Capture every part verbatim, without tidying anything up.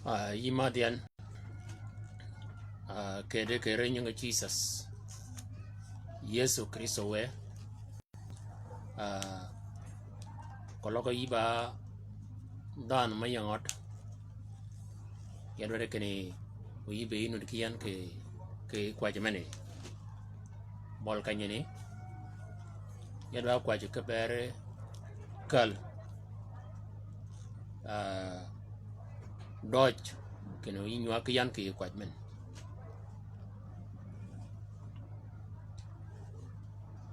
Ah, yï madh yan, ah, kede kere nyinge Jisøs. Yëso Krïstø wë. Ah, koløg yï ba dhanhø me ying ød. Yadware kinni, o yï be yï nud ki yan kì, kì kwäjji meni. Bøl kenyini. Yadware kwäjji ki beri käl. Ah, døj, kinni o yï nywag ki yan kì kwäjji men.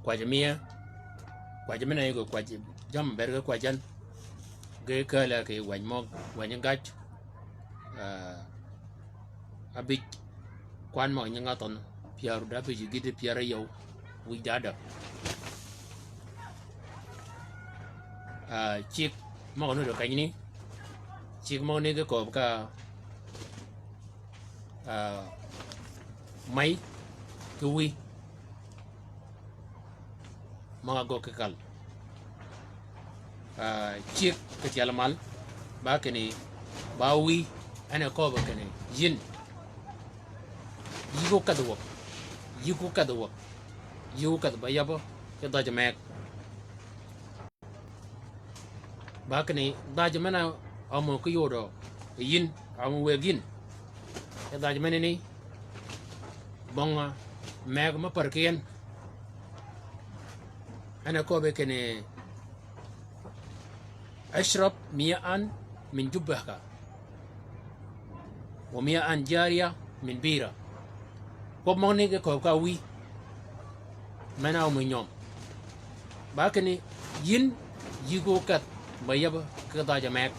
Kwäjji miye, kwäjji men a yï gø kwäjji, jammì ber ge kwäjji yan. Ge käl-a kì wänyi møg, wänyi gaj. Ah, abij, kwan møg nyinga thønh, pyär da abij gïti pyär áyøw, wïj da ádäg. Ah, cigg møg nuti kenyini, cigg møgani ge kööb ka, ah, mey ki wïy. Møg-a göggi käl. Ah, cigg kì tyel mal, ba kinni, ba wïy, en a kööb kinni, yïn. Yï ko kädhi wäg. Yï ko kädhi wäg. Yï ko kädhi ba yabbø, ki dhajø meg. Ba kinni, dhajø men-a ámø ki yodø, yïn, ámø wëggi yïn. E dhajø menani, bong-a meg me pär ki en. En a köbbi kinni, "Ashrab mia'an min jubbaka, wa mia'an jariya min bi'ra." Kwøb møgani ge kööb ka wïy. Men-a ámø nyøm. Ba kinni yïn yï ko kädhi ba yabbø ki dhajø meg.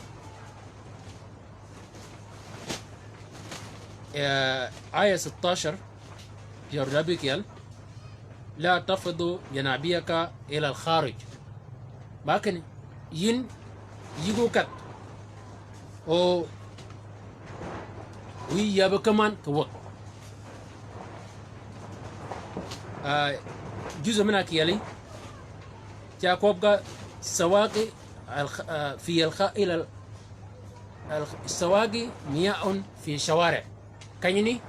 Eh, aya sittashar, pyär da ábïkyel, "La tafiddu yanabiyaka ila al-kharij." Ba kinni, yïn, yï ko kädhi. O, wïy yabbø ki man kì wäg. Ah, juzø men-a ákyeli, ca kwøb ka sawagi al-, ah, fi al-kha-, ila al-, al-, sawagi mia'un fi shawari. Kenyini,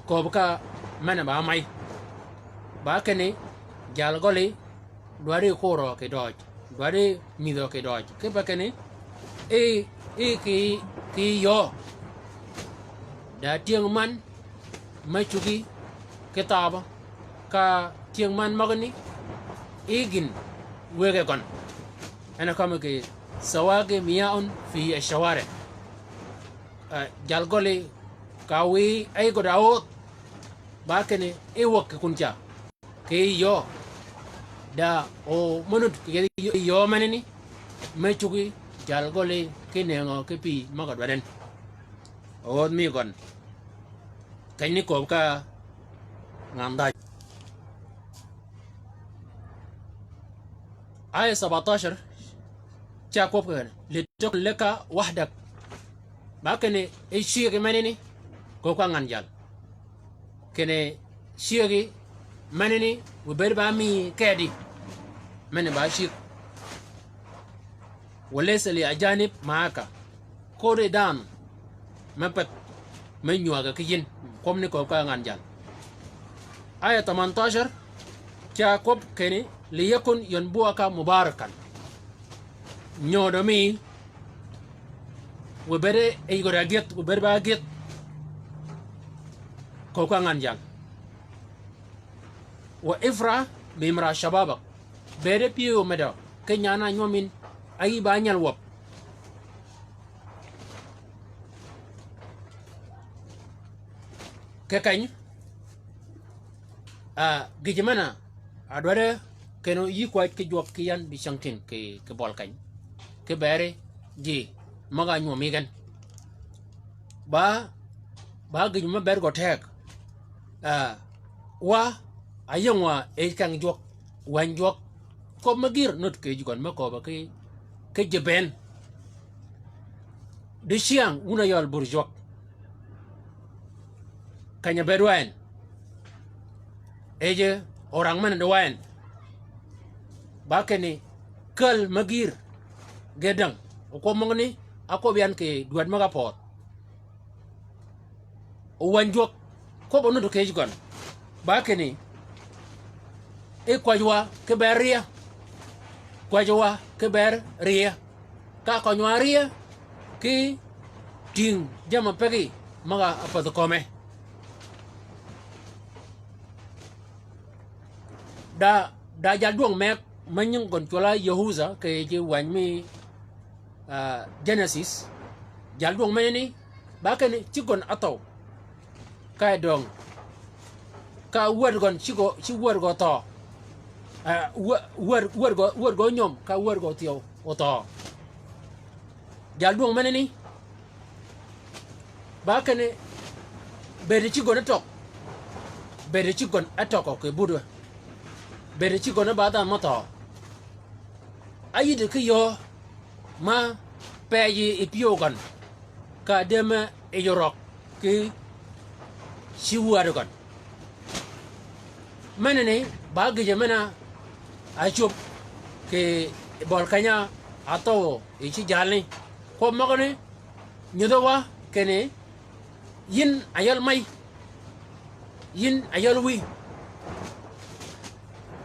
kööb ka men-a ba mey. Ba kinni, jalgøli, dwaddi korø kì døøj, dwaddi mïdhø kì døøj. Kipe kinni, i, i kì, kì yöö. Da tyëng man, me cuggi ki thaabø, ka tyëng man møgani, i gïn wëggi gøn. En a kømmi kì sawagi mia'un fi ash-shawari. Ah, jalgøli ka wïy ey gø da ódh, ba kinni i wäg kì kun ca. Kì yöö. Da o me nud kì yöö menani, me cuggi jalgøli ki nëngø ki pï møg-a dwadden. Ódh mi gøn. Kenyini kööb ka ngan dhaj. Aya sabatashar, ca kwøb kinni, "Litakun laka wahdak." Ba kinni, i cyëggi menani, kööb ka ngan jal. Kinni cyëggi menani, wïbëëd ba mi kedi. Meni ba cyëgg. "Wa laysa li ajanib ma'aka." Kodi dhanhø me pädh, me nywägø ki yïn, kwøbani kööb ka ngan jal. Aya tamantashar, ca kwøb kinni, "Liyakun yanbu'aka mubarakan." Nyodø mi, wïbëëd e yï gø da gyëdh, wïbëëd ba gyëdh. Kööb ka ngan jal. "Wa ifrah bi imra shababak." Bëëd e pyëw medø, ki nyan-a ánywøm yïn, a yï ba nyal wäb. Kì keny, ah, gïjø men-a, a dwaddi kinni yï kwäj ki jwøk ki yan dicängtïn kì, kì bøl keny. Ki beri ji, møg-a ánywøm yï gen. Ba, ba gïjø me ber gø teg. Ah, wa, a ying wa e keng jwøk, wänyi jwøk. Köbbi me gïr nud kì yij gøn me köbbi ki, ki jiben. Dicyäng wun a yøl bur jwøk. Keny-a be dwaen. Ejø orang men-a dwaen. Ba kinni käl me gïr ge däng. O kwøb møgani, a kwøb yan kì dwäd møg-a pödh. owäny jwøk, kwøbb-a nudd kì yij gøn. Ba kinni, e kwäjji wa ki ber rye. Kwäjji wa ki ber rye. Ka køny wa rye, ki tïng jammì pegi møg-a ápädhi köme. Da, da jaldwøng meg, me nying gøn cwøl-a Yehudha, kì yij wänyi mi, ah, Jenesis. Jaldwøng menani, ba kinni, ci gøn áthøw. Ka e döng. Ka wäd gøn ci gø, ci wäd gø thøø. Ah, wä-, wäd, wäd gø, wäd gø onyöm, ka wäd gø thyew, othøø. Jaldwøng menani, ba kinni, bëëdi ci gøn átøg. Bëëdi ci gøn átøg kì buddi. Bëëdi ci gøn ba dhanhø mø thøø. Áyïddi ki yöö ma peeji yi pyëw gøn. Ka dëme yi yurøg ki ci wädi gøn. Menani ba gïjø men-a ácwöb kì bøli keny-a áthøw yi ci jalni. Kwøb møgani nyudhø wa kinni yïn a yal mäy. Yïn a yal wïy.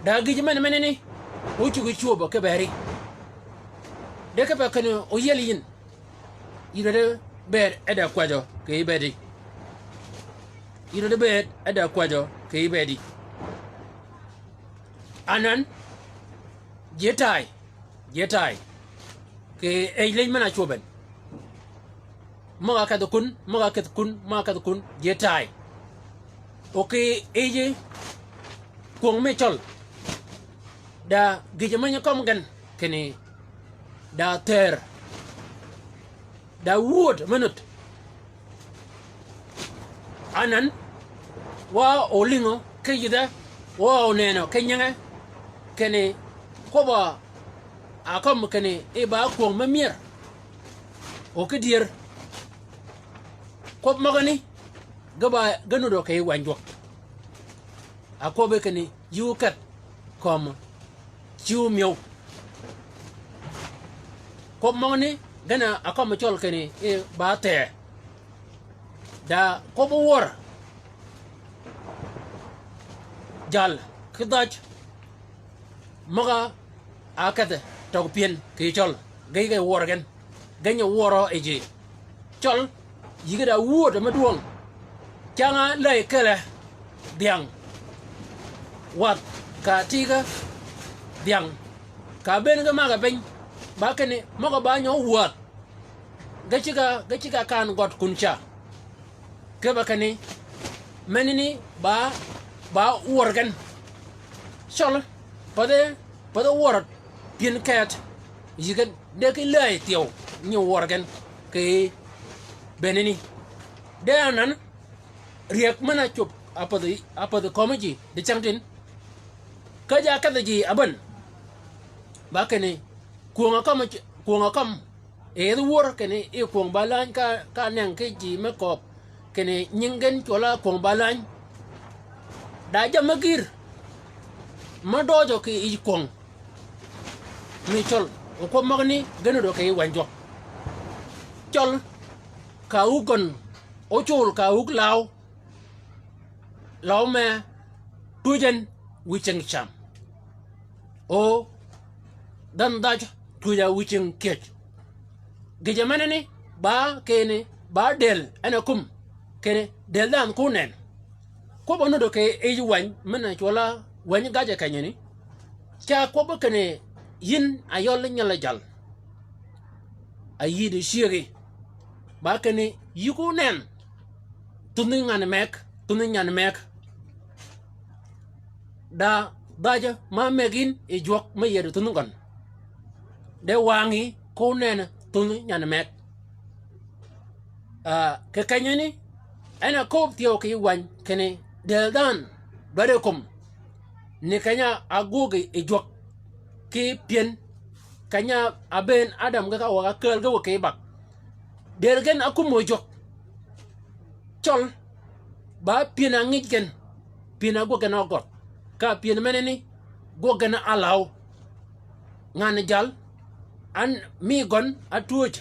Da gïjø men-a menani, ócuggi cwöbø ki beri. De kipe kinni óyiel yïn. Yïn ri di bëëd e da kwäjjø kì bëëdi. Yïn ri di bëëd e da kwäjjø kì bëëdi. Anan, ji taay, ji taay. Kì yij liny men-a ácwöb en. Møg-a kedhi kun, møg-a kedhi kun, møg-a kedhi kun, ji taay. O kì yij kwöng mi cøl. Da gïjø me nyi kømmi gen kinni da thër. Da wööd me nud. Anan, wa ólïngø ki yïdhe, wa ónënø ki nyinge, kinni kwøbb-a ákømmi kinni yi ba kwöng me myër. O ki dyër. Kwøb møgani, ge ba ge nuddø kì yij wänyi jwøk. Akwøbbi kinni yï ókedh kömi. Cïu myëw. Kwøb møgani gen-a ákømmi cøl kinni yi ba thëë. Da kwøbbi wør. Jal ki dhaj. Møg-a ákedhi tøg pyën kì cøl. Ge yï ge wør gen. Gen-a wørø yi ji. Cøl, yïge da wööd me dwøng. Cang-a läy kelli dhiang. Wadh, ka tiggi dhiang. Ka bënn ge maggi piny. Ba kinni, møg-a ba nyø wadh. Ge cigg-a, ge cigg-a kan gød kun ca. Kipe kinni, menani ba, ba wør gen. Cøl, pathi, pathi wør pyën keet. Yï gen, de ki läy thyew, nyi wør gen, kì bënani. De anan, ryëg men-a ácwöb, ápädhi, ápädhi kömi ji, di cängtïn. Ka ja kedhi ji aben. Ba kinni, kwöng-a kømmi, kwöng-a kømmi. Yi yethi wör kinni yi kwöng ba läny ka, ka nengi ki ji me kööb. Kinni nying gen cwøl-a kwöng ba läny. Da jammì gïïr. Me døøjø kì yij kwöng. Mi cøl. O kwøb møgani ge nuddø kì yij wänyi jwøk. Cøl. Ka wug gøn. Ócol ka wug law. Law me, twöj en wiy cing cam. O, dhanhø dhaj twöj-a wiy cing kyëj. Gïjø menani, ba kinni, ba dël, en a kum, kinni, dël dhanhø ko nen. Kwøbb-a nuddø kì yij wänyi, men-a cwøl-a wänyi gajø kenyani. Ca kwøbbi kinni, yïn a yøl nyelli jal. A yïddi cyëggi. Ba kinni, yï ko nen. Thunhi ngan meg, thunhi nyan meg. Da dhajø ma meg yïn yi jwøk me yïëdø thunhi gøn. De wangí ko nen thunhi nyan meg. Ah, kì kenyani, en a kööb thyew kì wänyi kinni dël dhanhø dwaddi kömi. Ni keny-a ágwøg yi jwøk. Ki pyën. Keny-a ábëën Adam ge ka wøg-a kääl ge wø kì bag. Dël gen ákumø jwøk. Cøl. Ba pyën-a ngij gen. Pyën-a ágwøg gen øgødh. Ka pyën menani. Gwøg gen álaw. Ngan jal. An mi gøn átwöj.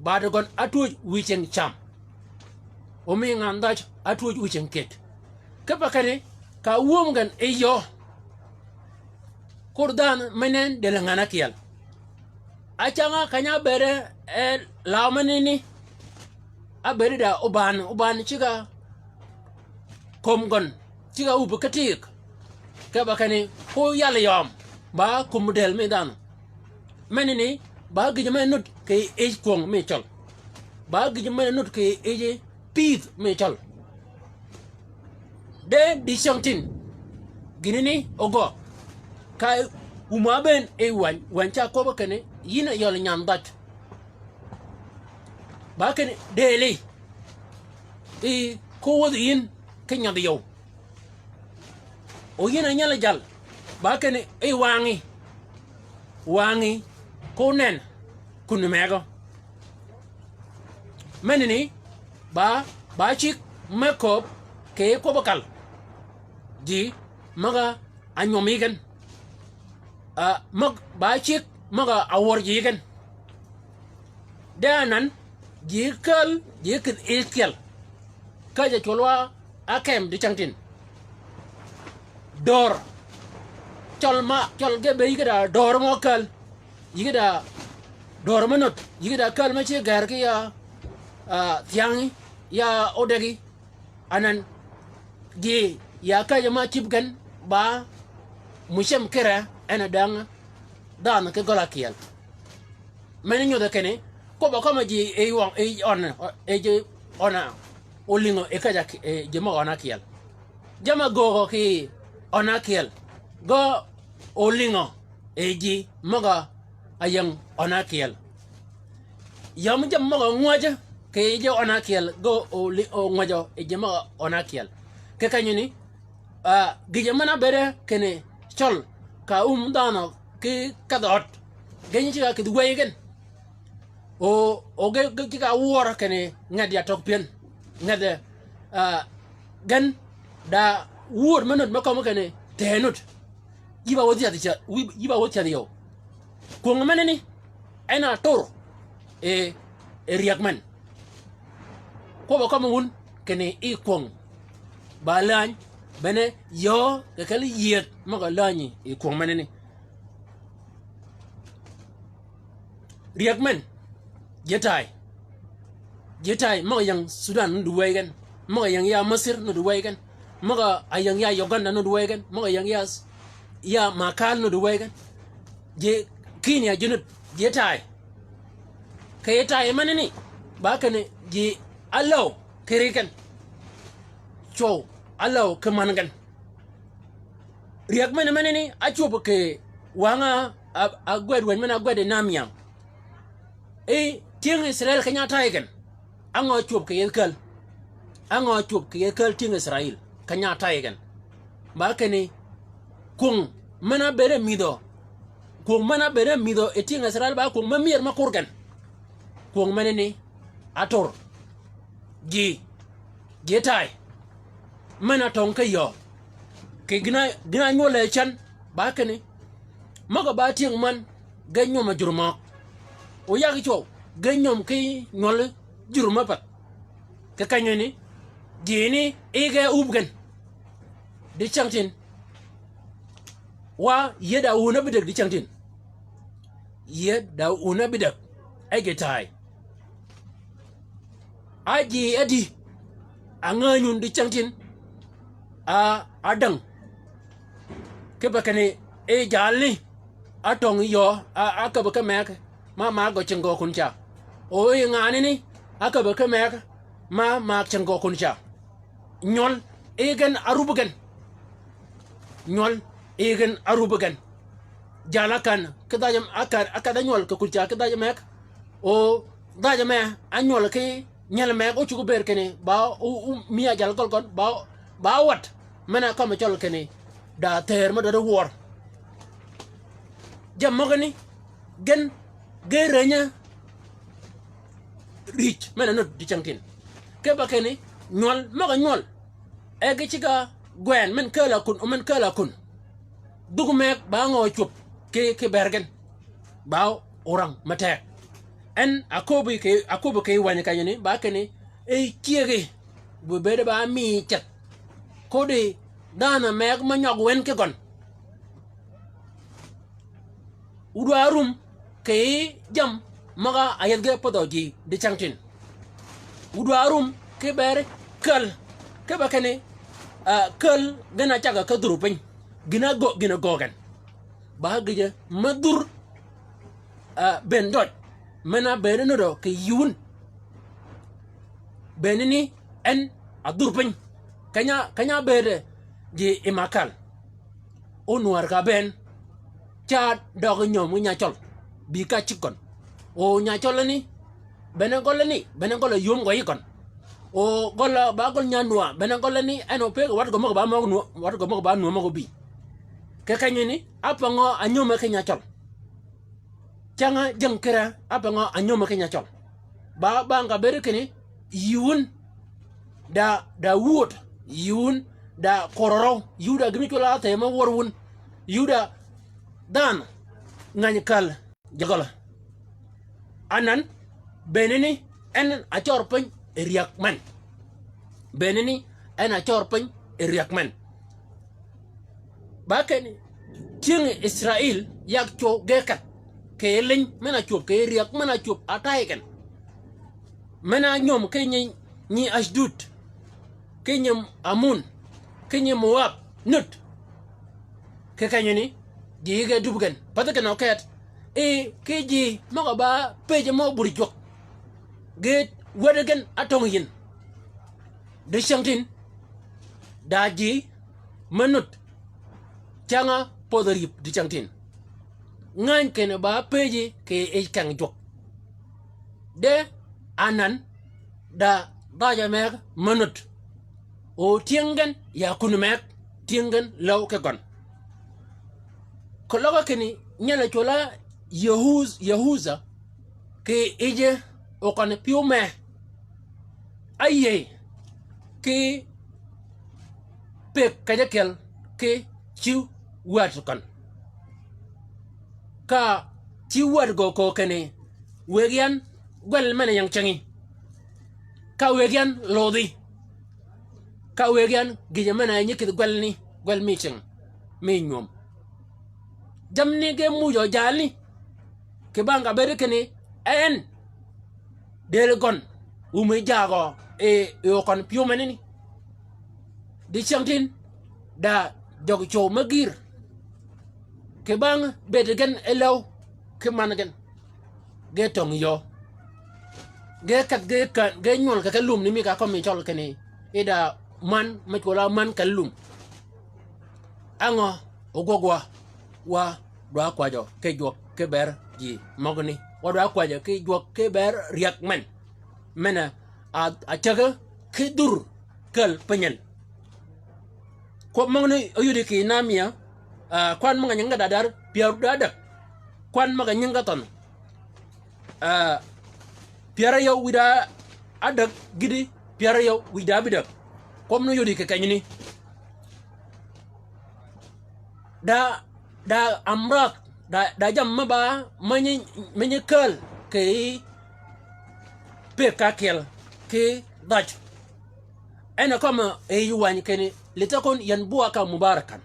Bad gøn átwöj wiy cing cam. Omi ngan dhaj átwöj wïceng kët. Kipe kenni, ka áwöm gen yi yöö. Kur dhanhø me nen dël ngan ákyel. Acäng-a keny-a ábëëde, e, law menani. Ábëëde da óbaan, óbaan cigg-a kömi gøn, cigg-a wub ki tig. Kipe kenni, ko yal yöm, ba kömi dël mi dhanhø. Menani, ba gïjø men-a nud kì yij kwöng mi cøl. Ba gïjø men-a nud kì yij pïdh mi cøl. De dicängtïn. Gïnani ógø. Ka wum-a ábëën yi wäny, wäny ca köbbe kinni, yïn a yøl nyan dhaj. Ba kinni, dëli. Yi ko wädhi yïn, ki nyadhi yøw. O yïn a nyal jal. Ba kinni, yi wangí. Wangí. Ko nen. Kun megø. Menani, ba, ba cigg me kööb kì kwøbb-a kal. Ji, møg-a ánywøm yi gen. A, møg, ba cigg møg-a áwør ji yi gen. De anan, ji käl, ji kïdhi yij kyel. Käjj-a cwøl wa ákem dicängtïn. Dör. Cøl ma, cøl ge be yïge da dör mø käl. Yïge da dör me nöt. Yïge da käl me ci gër ki ya, a, thyängí, ya ódegi. Anan, ji, ya käjj-a ma cïb gen, ba, mucem kire, en a däng, dhanhø ki gøl ákyel. Men nyodhe kinni, kwøbb-a kømmi ji yi wøng, yi øn, yi ji øn-a, olïngø yi käjj-a, yi ji møg-a øn ákyel. Jamm-a göögø kì øn ákyel. Gø olïngø yi ji møg-a áyäng øn ákyel. Yam jammì møg-a ngwäjjø kì yi ji øn ákyel, gø olï-, ongwäjjø yi ji møg-a øn ákyel. Kì kenyani, a, gïjø men-a ábëëde kinni cøl, ka wum dhanhø ki kedh ød. Geny cigg-a kïdhi wëy gen. O, o ge, ge, ge ka wør kinni ngedh ya tøg pyën. Ngedh, a, gen da wör me nut me kømmi kinni te nut. Yï ba wødhi yadhi ca, yï, yï ba wødhi yadhi yøw. Kwöng menani, en a tur, e, e ryäg men. Kwøbb-a kømmi wun kinni yi kwöng. Ba läny, bene yöö kì kelli yïëth møg-a länyi yi kwöng menani. Ryäg men, ji taay. Ji taay, møg-a ying Sudan nudd wëy gen. Møg-a ying ya Misir nudd wëy gen. Møg-a ying ya Uganda nudd wëy gen. Møg-a ying ya, ya Makal nudd wëy gen. Ji Kenya ji nudd, ji taay. Kì yi taay menani, ba kinni ji álöw ki ri gen. Cwøw, álöw ki män gen. Ryäg men menani, ácwöb kì wang-a, a, ágwed wänyi men-a ágwed yi nam yäng. Yi tyëng Israel keny-a átayi gen. Á ngø cwöb kì yethi käl? Á ngø cwöb kì yethi käl tyëng Israel keny-a átayi gen? Ba kinni, kwöng men-a ábëëde mïdhø. Kwöng men-a ábëëde mïdhø yi tyëng Israel ba kwöng me myër me kur gen. Kwöng menani, átur. Ji, ji taay. Men-a átöng ki yöö. Kì gïn-a, gïn-a ánywøl yi cän, ba kinni. Møg-a ba tyëng män, ge nywøm a jur møøg. O yag cwøw, ge nywøm ki nywøl jur me path. Kì kenyani, ji ni, yi ge wub gen. Dicängtïn. Wa, yïe da wun ábïdäg dicängtïn. Yïe da wun ábïdäg. E ji taay. Á ji ádï, a ngänyun dicängtïn, a, a däng. Kipe kinni, yi jalni, átöng yöö, a, a käbbi ki meg, ma, ma gø cinggø kun ca. O yi nganani, a käbbi ki meg, ma, ma cinggø kun ca. Nywøl, yi gen, a rub gen. Nywøl, yi gen, a rub gen. Jal ákän, ki dhaj, ákän, ákän ánywøl kì kun ca, ki dhaj meg. O dhaj me, ánywøl ki nyel meg, ócuggi bëëd kinni, ba, o, o, mi a jal gøl gøn, ba, ba wat. Men-a kømmi cøl kinni, da thër me dwaddi wør. Jammì møgani, gen, gen rënyä, rïj, men-a nut dicängtïn. Kipe kinni, nywøl, møg-a nywøl. E ge cigg-a gwën, men kääl-a kun, men kääl-a kun. Dhuk meg ba ngø cwöb, ki, ki bër gen. Ba orang me teg. En, aköbbi kì, aköbbi kì wänyi kenyani, ba kinni, e cyëggi. Bi bëëde ba mi ceth. Kodi dhanhø meg me nyøg wen ki gøn. Wu dwa rum kì yij jammì møg-a áyädh ge pädhø ji dicängtïn. Wu dwa rum ki ber käl, ki be kinni, ah, käl gen a cagø ki dhur piny. Gïn-a gø, gïn-a gø gen. Ba gïjø me dhur, ah, bënn døj. Men-a bëëde nudø kì yï wun. Bënni ni en a dhur piny. Keny-a, keny-a bëëde ji yi makal. Ónwär ka bënn. Ca døgi nyöm ki nyacøl. Bï ka cïg køn. O nyacøl ni. Bene gøl ni. Bene gøl yöm gø yi køn. O gøl ba gøl nyanwäär. Bene gøl ni. En o pëggi wat gø møg ba møg nwäär, wat gø møg ba nwäär møg bï. Kì kenyi ni. Ápøngø a nyöme ki nyacøl. Cäng-a jeng kïre ápøngø a nyöme ki nyacøl. Ba, ba nga bëëd kinni, yï wun da, da wuöd, yï wun da kororøw, yï wun da gïn mi cwøl-a áthëy me wør wun, yï wun da dhanhø ngäny käl jegøl. Anan, bënni ni, en a cør piny yi ryäg men. Bënni ni, en a cør piny yi ryäg men. Ba kinni, tyëng Israil, yag cwøw ge kedh. Kì liny, men-a cwöb, kì ryäg, men-a cwöb, a tay gen. Men-a nyöm ki nyi, nyi Ashdud, ki nyi Amun, ki nyi Moab, nud. Kì kenyani, ji ge dub gen. Pathi gen o ket. E, ki ji, møg-a ba pëjji mø bur jwøk. Ge wäd gen a töng yïn. Dicängtïn, da ji, me nud, cäng-a pödhi rïp dicängtïn. Ngäny kinni ba pëjji kì yij keng jwøk. De anan da dhajø meg me nud. O tyëng gen ya kun meg, tyëng gen läw ki gøn. Keløg kinni nyel-a cwøl-a Yehuz-, Yehudha, kì yij okøn pyëw me. Áyïëy ki pëgg kej ákyel ki cïw wäd køn. Ka cïw wäd gø köög kinni, wëggi yan gwel men-a ying cingi. Ka wëggi yan lodhi. Ka wëggi yan gïjø men-a nyi kïdhi gwelni, gwel mi cing, mi nywöm. Jammì ni ge muuj jalni. Kì bang ka bëëd kinni, en. Dël gøn, wumi jagø, e, e okøn pyëw menani. Dicängtïn, da jøg cwøw me gïr. Kì bang bëëd gen e läw, ki man gen. Ge töng yöö. Ge kedh, ge ka, ge nywøl kì ke lumni mi ka kømmi cøl kinni. Yi da man, me cwøl-a man kì lum. Á ngø ogwøg wa, wa dwa kwajø ki jwøk ki ber ji møgani. Wa dwa kwajø ki jwøk ki ber ryäg men. Men-a, a, a cäggi ki dhur käl pinyin. Kwøb møgani óyudi kì Nehemia, a, kwan møg-a nyingi da dar pyär da ádäg. Kwan møg-a nyingi thønh. A, pyär áryew wïj da ádäg gïti pyär áryew wïj da ábïdäg. Kwøb ni óyudi kì kenyani. Da, da amradh, da, da jammì me ba, me nyi, me nyi käl, kì pëgg ka ákyel, ki dhaj. En a kømmi yij wäny kinni, litakun yanbu'a kan mubarakan.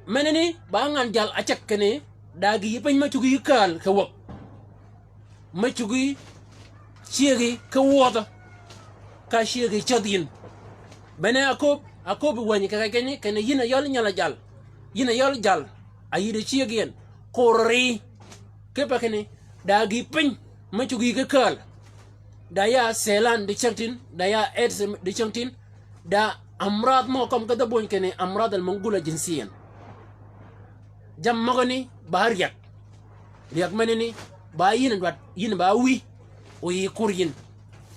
Menani, ba ngan jal áceg kinni, da gï piny me cuggi käl kì wäg. Me cuggi cyëggi ki wødhø, ka cyëggi cädh yïn. Bene aköbbi, aköbbi wäny kì kenyi, kinni yïn a yøl nyal-a jal. Yïn a yøl jal, a yïddi cyëggi yïn. Korø ri, kipe kinni, da gï piny, me cuggi ki käl. Da ya sëlan dicängtïn, da ya AIDS dicängtïn, da amradh møg-a kømmi ki dhø bwöny kinni amradh al-mangula jinsiyan. Jammì møgani ba ryäg. Ryäg menani ba yïn a dwaddi, yïn a ba wïy, o yï kur yïn.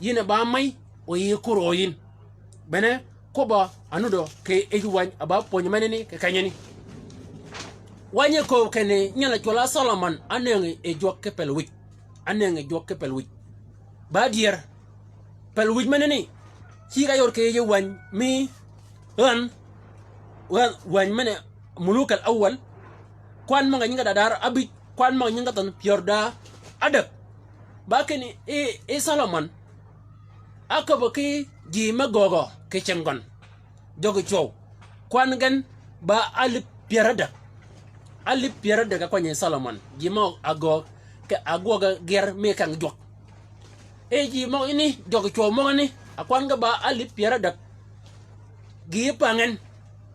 Yïn a ba mäy, o yï kur o yïn. Bene, kwøbb-a ánudø kì yij wäny a ba pwönyi menani kì kenyani. Wäny-a kööb kinni nyal-a cwøll-a Solomon ánëngi yi jwøk ki pel wïj. Ánëngi yi jwøk ki pel wïj. Ba dyër, pel wïj menani, cigg-a yor kì yij wäny mi, än, wäny, wäny men-a Muluk al-Awwal, kwan møg-a nyingi da dar ábïj, kwan møg-a nyingi thønh pyär da ádäg. Ba kinni, i, i Solomon, áköbbi ki Ji me göögø kì cinggøn, jøgi cwøw, kwan gen ba alïp pyär ádäg. Alïp pyär ádäg a kwany yi Solomon ji mø a göög kì a gwøg gyer mi keng jwøk. E ji møgani, jøgi cwøw møgani, a kwan gen ba alïp pyär ádäg. Gï pängen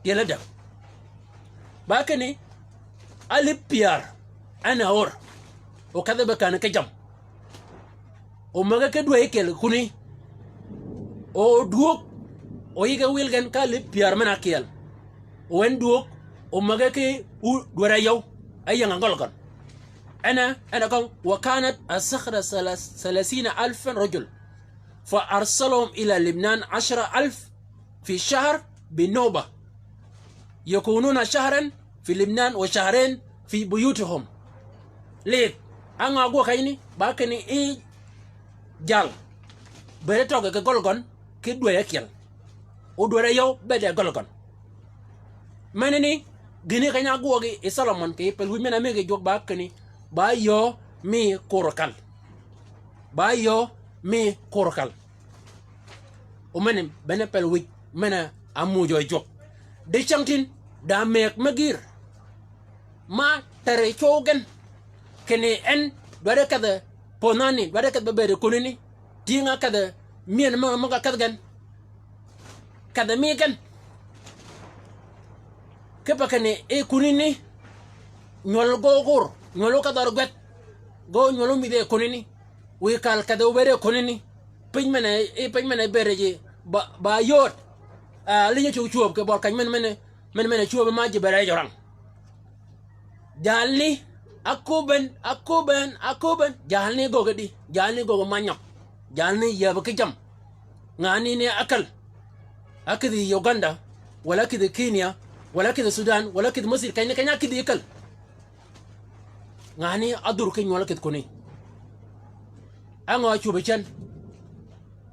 tyel ádäg. Ba kinni alïp pyär en a ör, o kedhi be känni ki jammì. O mäge ki dwäy ákyel kuni. O dwöög, o yige wil gen ka alïp pyär men-a ákyel. O en dwöög, o mäge ki u dwär-a yøw, e ying-a gøl gøn. En a, en a køng, وكانت الصخرة ثلاث-، ثلاثين ألفا رجل، فأرسلهم إلى لبنان عشرة آلاف في شهر بالنوبة، يكونون شهرا في لبنان وشهرين في بيوتهم. Lidh, á ngø ágwøg kenyani, ba kinni i jal bëëde tøggi kì gøl gøn, ki dwäy ákyel. O dwär-a yøw bëëde gøl gøn. Menani, gïni keny-a ágwøg yi Solomon kì yij pël wïj men-a mëggi jwøk ba kinni, ba yöö mi kur käl. Ba yöö mi kur käl. O men-a bene pël wïj men-a ámuujø jwøk. Dicängtïn, da mëgg me gïr. Ma teri cwøw gen. Kinni en dwaddi kedhi pödhani, dwaddi kedhi be bëëd kunani. Tyëng-a kedhi myën mø-a møg-a kedhi gen. Kedhi mi gen. Kipe kinni i kunani. Nywøl gø gur, nywøl o kedhø rø gwed. Gø nywøl o mïdhi e kunani. Wiy kal kedhi obëëd e kunani. Piny men-a, i piny men-a bëëd ji ba, ba yööd. A, liny cugg cwöb kì bøl keny men, men, men, men-a cwöb ma ji bëëd e jø rang. Jalni, aköbben, aköbben, aköbben. Jalni göggi di, jalni göggi manyøg. Jalni yäbø ki jammì. Ngani ni ákäl. Ákïdhi Uganda, walà ákïdhi Kenya, walà ákïdhi Sudan, walà ákïdhi Misir, keny-a, keny-a ákïdhi ákäl. Ngani ádhur ki nywøl ákïdhi kuni. Á ngø ácwöb yi cen.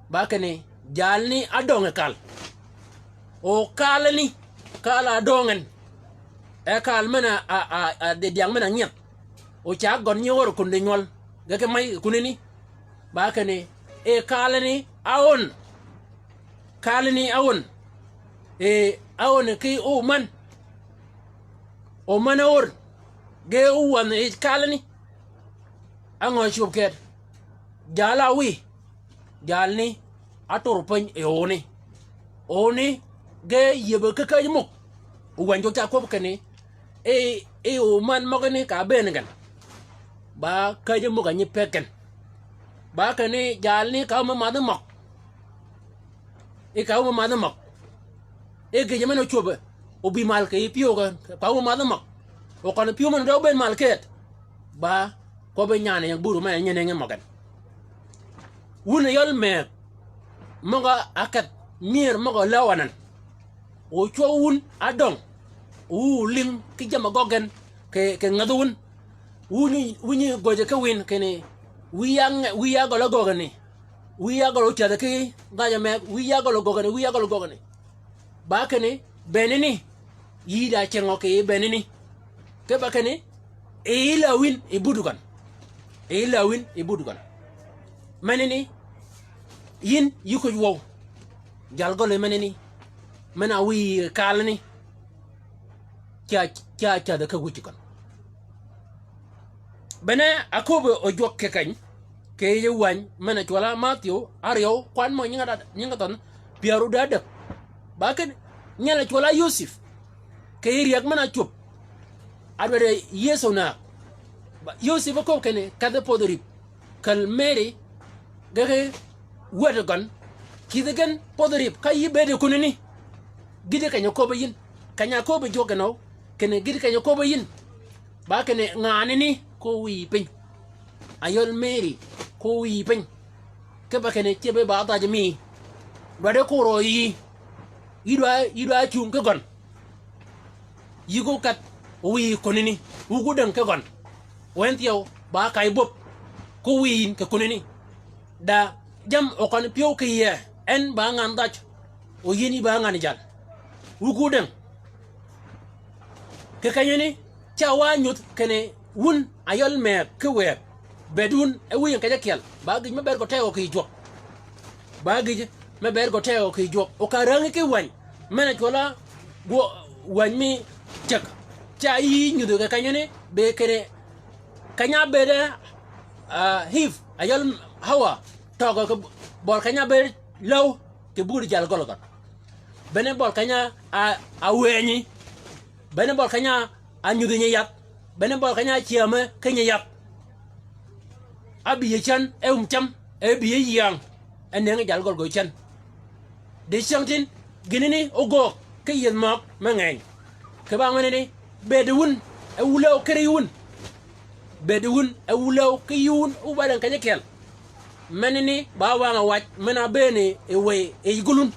Ba kinni, jalni ádöng yi kal. O kalani, kal-a ádöng en. E kal men-a, a, a, a, dhi dyaŋ men-a nyieth. O ca gøn nyi ör kun di nywøl. Ge ki may kunani. Ba kinni, e kalani áön. Kalani áön. E, áön ki ómän. Ómän áör. Ge ówänhø yij kalani. Á ngø ácwöb ked. Jal-a áwïy. Jalni átur piny yi óni. Óni ge yïëbø ki käjji mug. Owänyi jwøk ca kwøb kinni, i, i ómän møgani ka bëën gen. Ba käjji mug a nyi pëggi gen. Ba kinni jalni ka ámämadhi møg. I ka ámämadhi møg. I gïjø men-a ócwöbbe. Obï mal kì yij pyëw gen. Ka ámämadhi møg. O køn pyëw men-a dø ábëën mal ked. Ba kwøbbi nyan-a ying bur men-a nyinengi møg gen. Wun a yøl mëgg møg-a ákedh myër møg-a läw anan. O cwøw wun ádöng. O wu lïng ki jammì gøggi gen kì, kì ngädhi wun. Wunyi, wunyi göjji ki wïn kinni, wïya ngë, wïya gøl-a göggani. Wïya gøl-a ócädhi ki dhajø mëgg, wïya gøl-a göggani, wïya gøl-a göggani. Ba kinni, bënani, yï da cingø kì bënani. Kipe kinni, e yï la wïn yi buti gøn. E yï la wïn yi buti gøn. Menani, yïn yï kwëj wøw. Jal gøl menani. Men-a wïy kalani. Ca, ca, ca de ka wïj gøn. Bene aköbbi o jwøk kì keny, kì yij wäny men-a cwøl-a Mathiu áryew, kwan mø nyinge da, nyinge thønh, pyär odäg. Ba kinni, nyel-a cwøl-a Yosep, kì yij ryäg men-a cwöb, a dwaddi Yëso näg. Ba, Yosep áköbbi kinni, kedhi pödhi rïp, käl Meri, ge ki wäd gøn, kïdhi gen pödhi rïp, ka yï bëëd yi kunani. Gïti keny-a köbbi yïn, keny-a köbbi jwøk gen o, kinni gïti keny-a köbbi yïn. Ba kinni nganani ko wïy piny. Ayøl Meri ko wïy piny. Kipe kinni cebbi ba dhajø mi. Dwaddi kur o yï. Yï dwa, yï dwa cung ki gøn. Yï ko kedh wïy kunani. Wu ko däng ki gøn. Wen thyew ba kay bwöb. Ko wïy yïn kì kunani. Da jammì okøn pyëw kì yie. En ba ngan dhajø. O yïn yï ba ngan jal. Wu ko däng. Kì kenyani, ca wa nyudh kinni wun ayøl mëgg ki wëëg. Bëëd wun e wïy en kej ákyel. Ba gïj me bëëd gø tegø kì jwøk. Ba gïj me ber gø tegø kì jwøk. O ka rängi ki wäny. Men-a cwøl-a gwø-, wäny mi ceg. Ca yï nyudhi kì kenyani, be kene, keny-a bëëde, ah, Eve, ayøl Hawa, tøgø kì bøl keny-a bëëd läw, kì budi jalgøl gøn. Bene bøl keny-a, a, a wënyi. Bene bøl keny-a, a nyudhi nyi yath. Bene bøl keny-a cyäme ki nyi yath. Ábï yi cän, e um cam, e bï yi yiäng. E nëngi jalgøl gø cän. Di cyängtïn, gïnani ógöög ki yieth møg me ngeny. Kì bang menani, bëëdi wun, e wu läw kiri wun. Bëëdi wun, e wu läw ki yï wun, wu ba däng keny-a kyel. Menani, ba wang-a wac, men-a bëëni, e wëy, e yï gulun.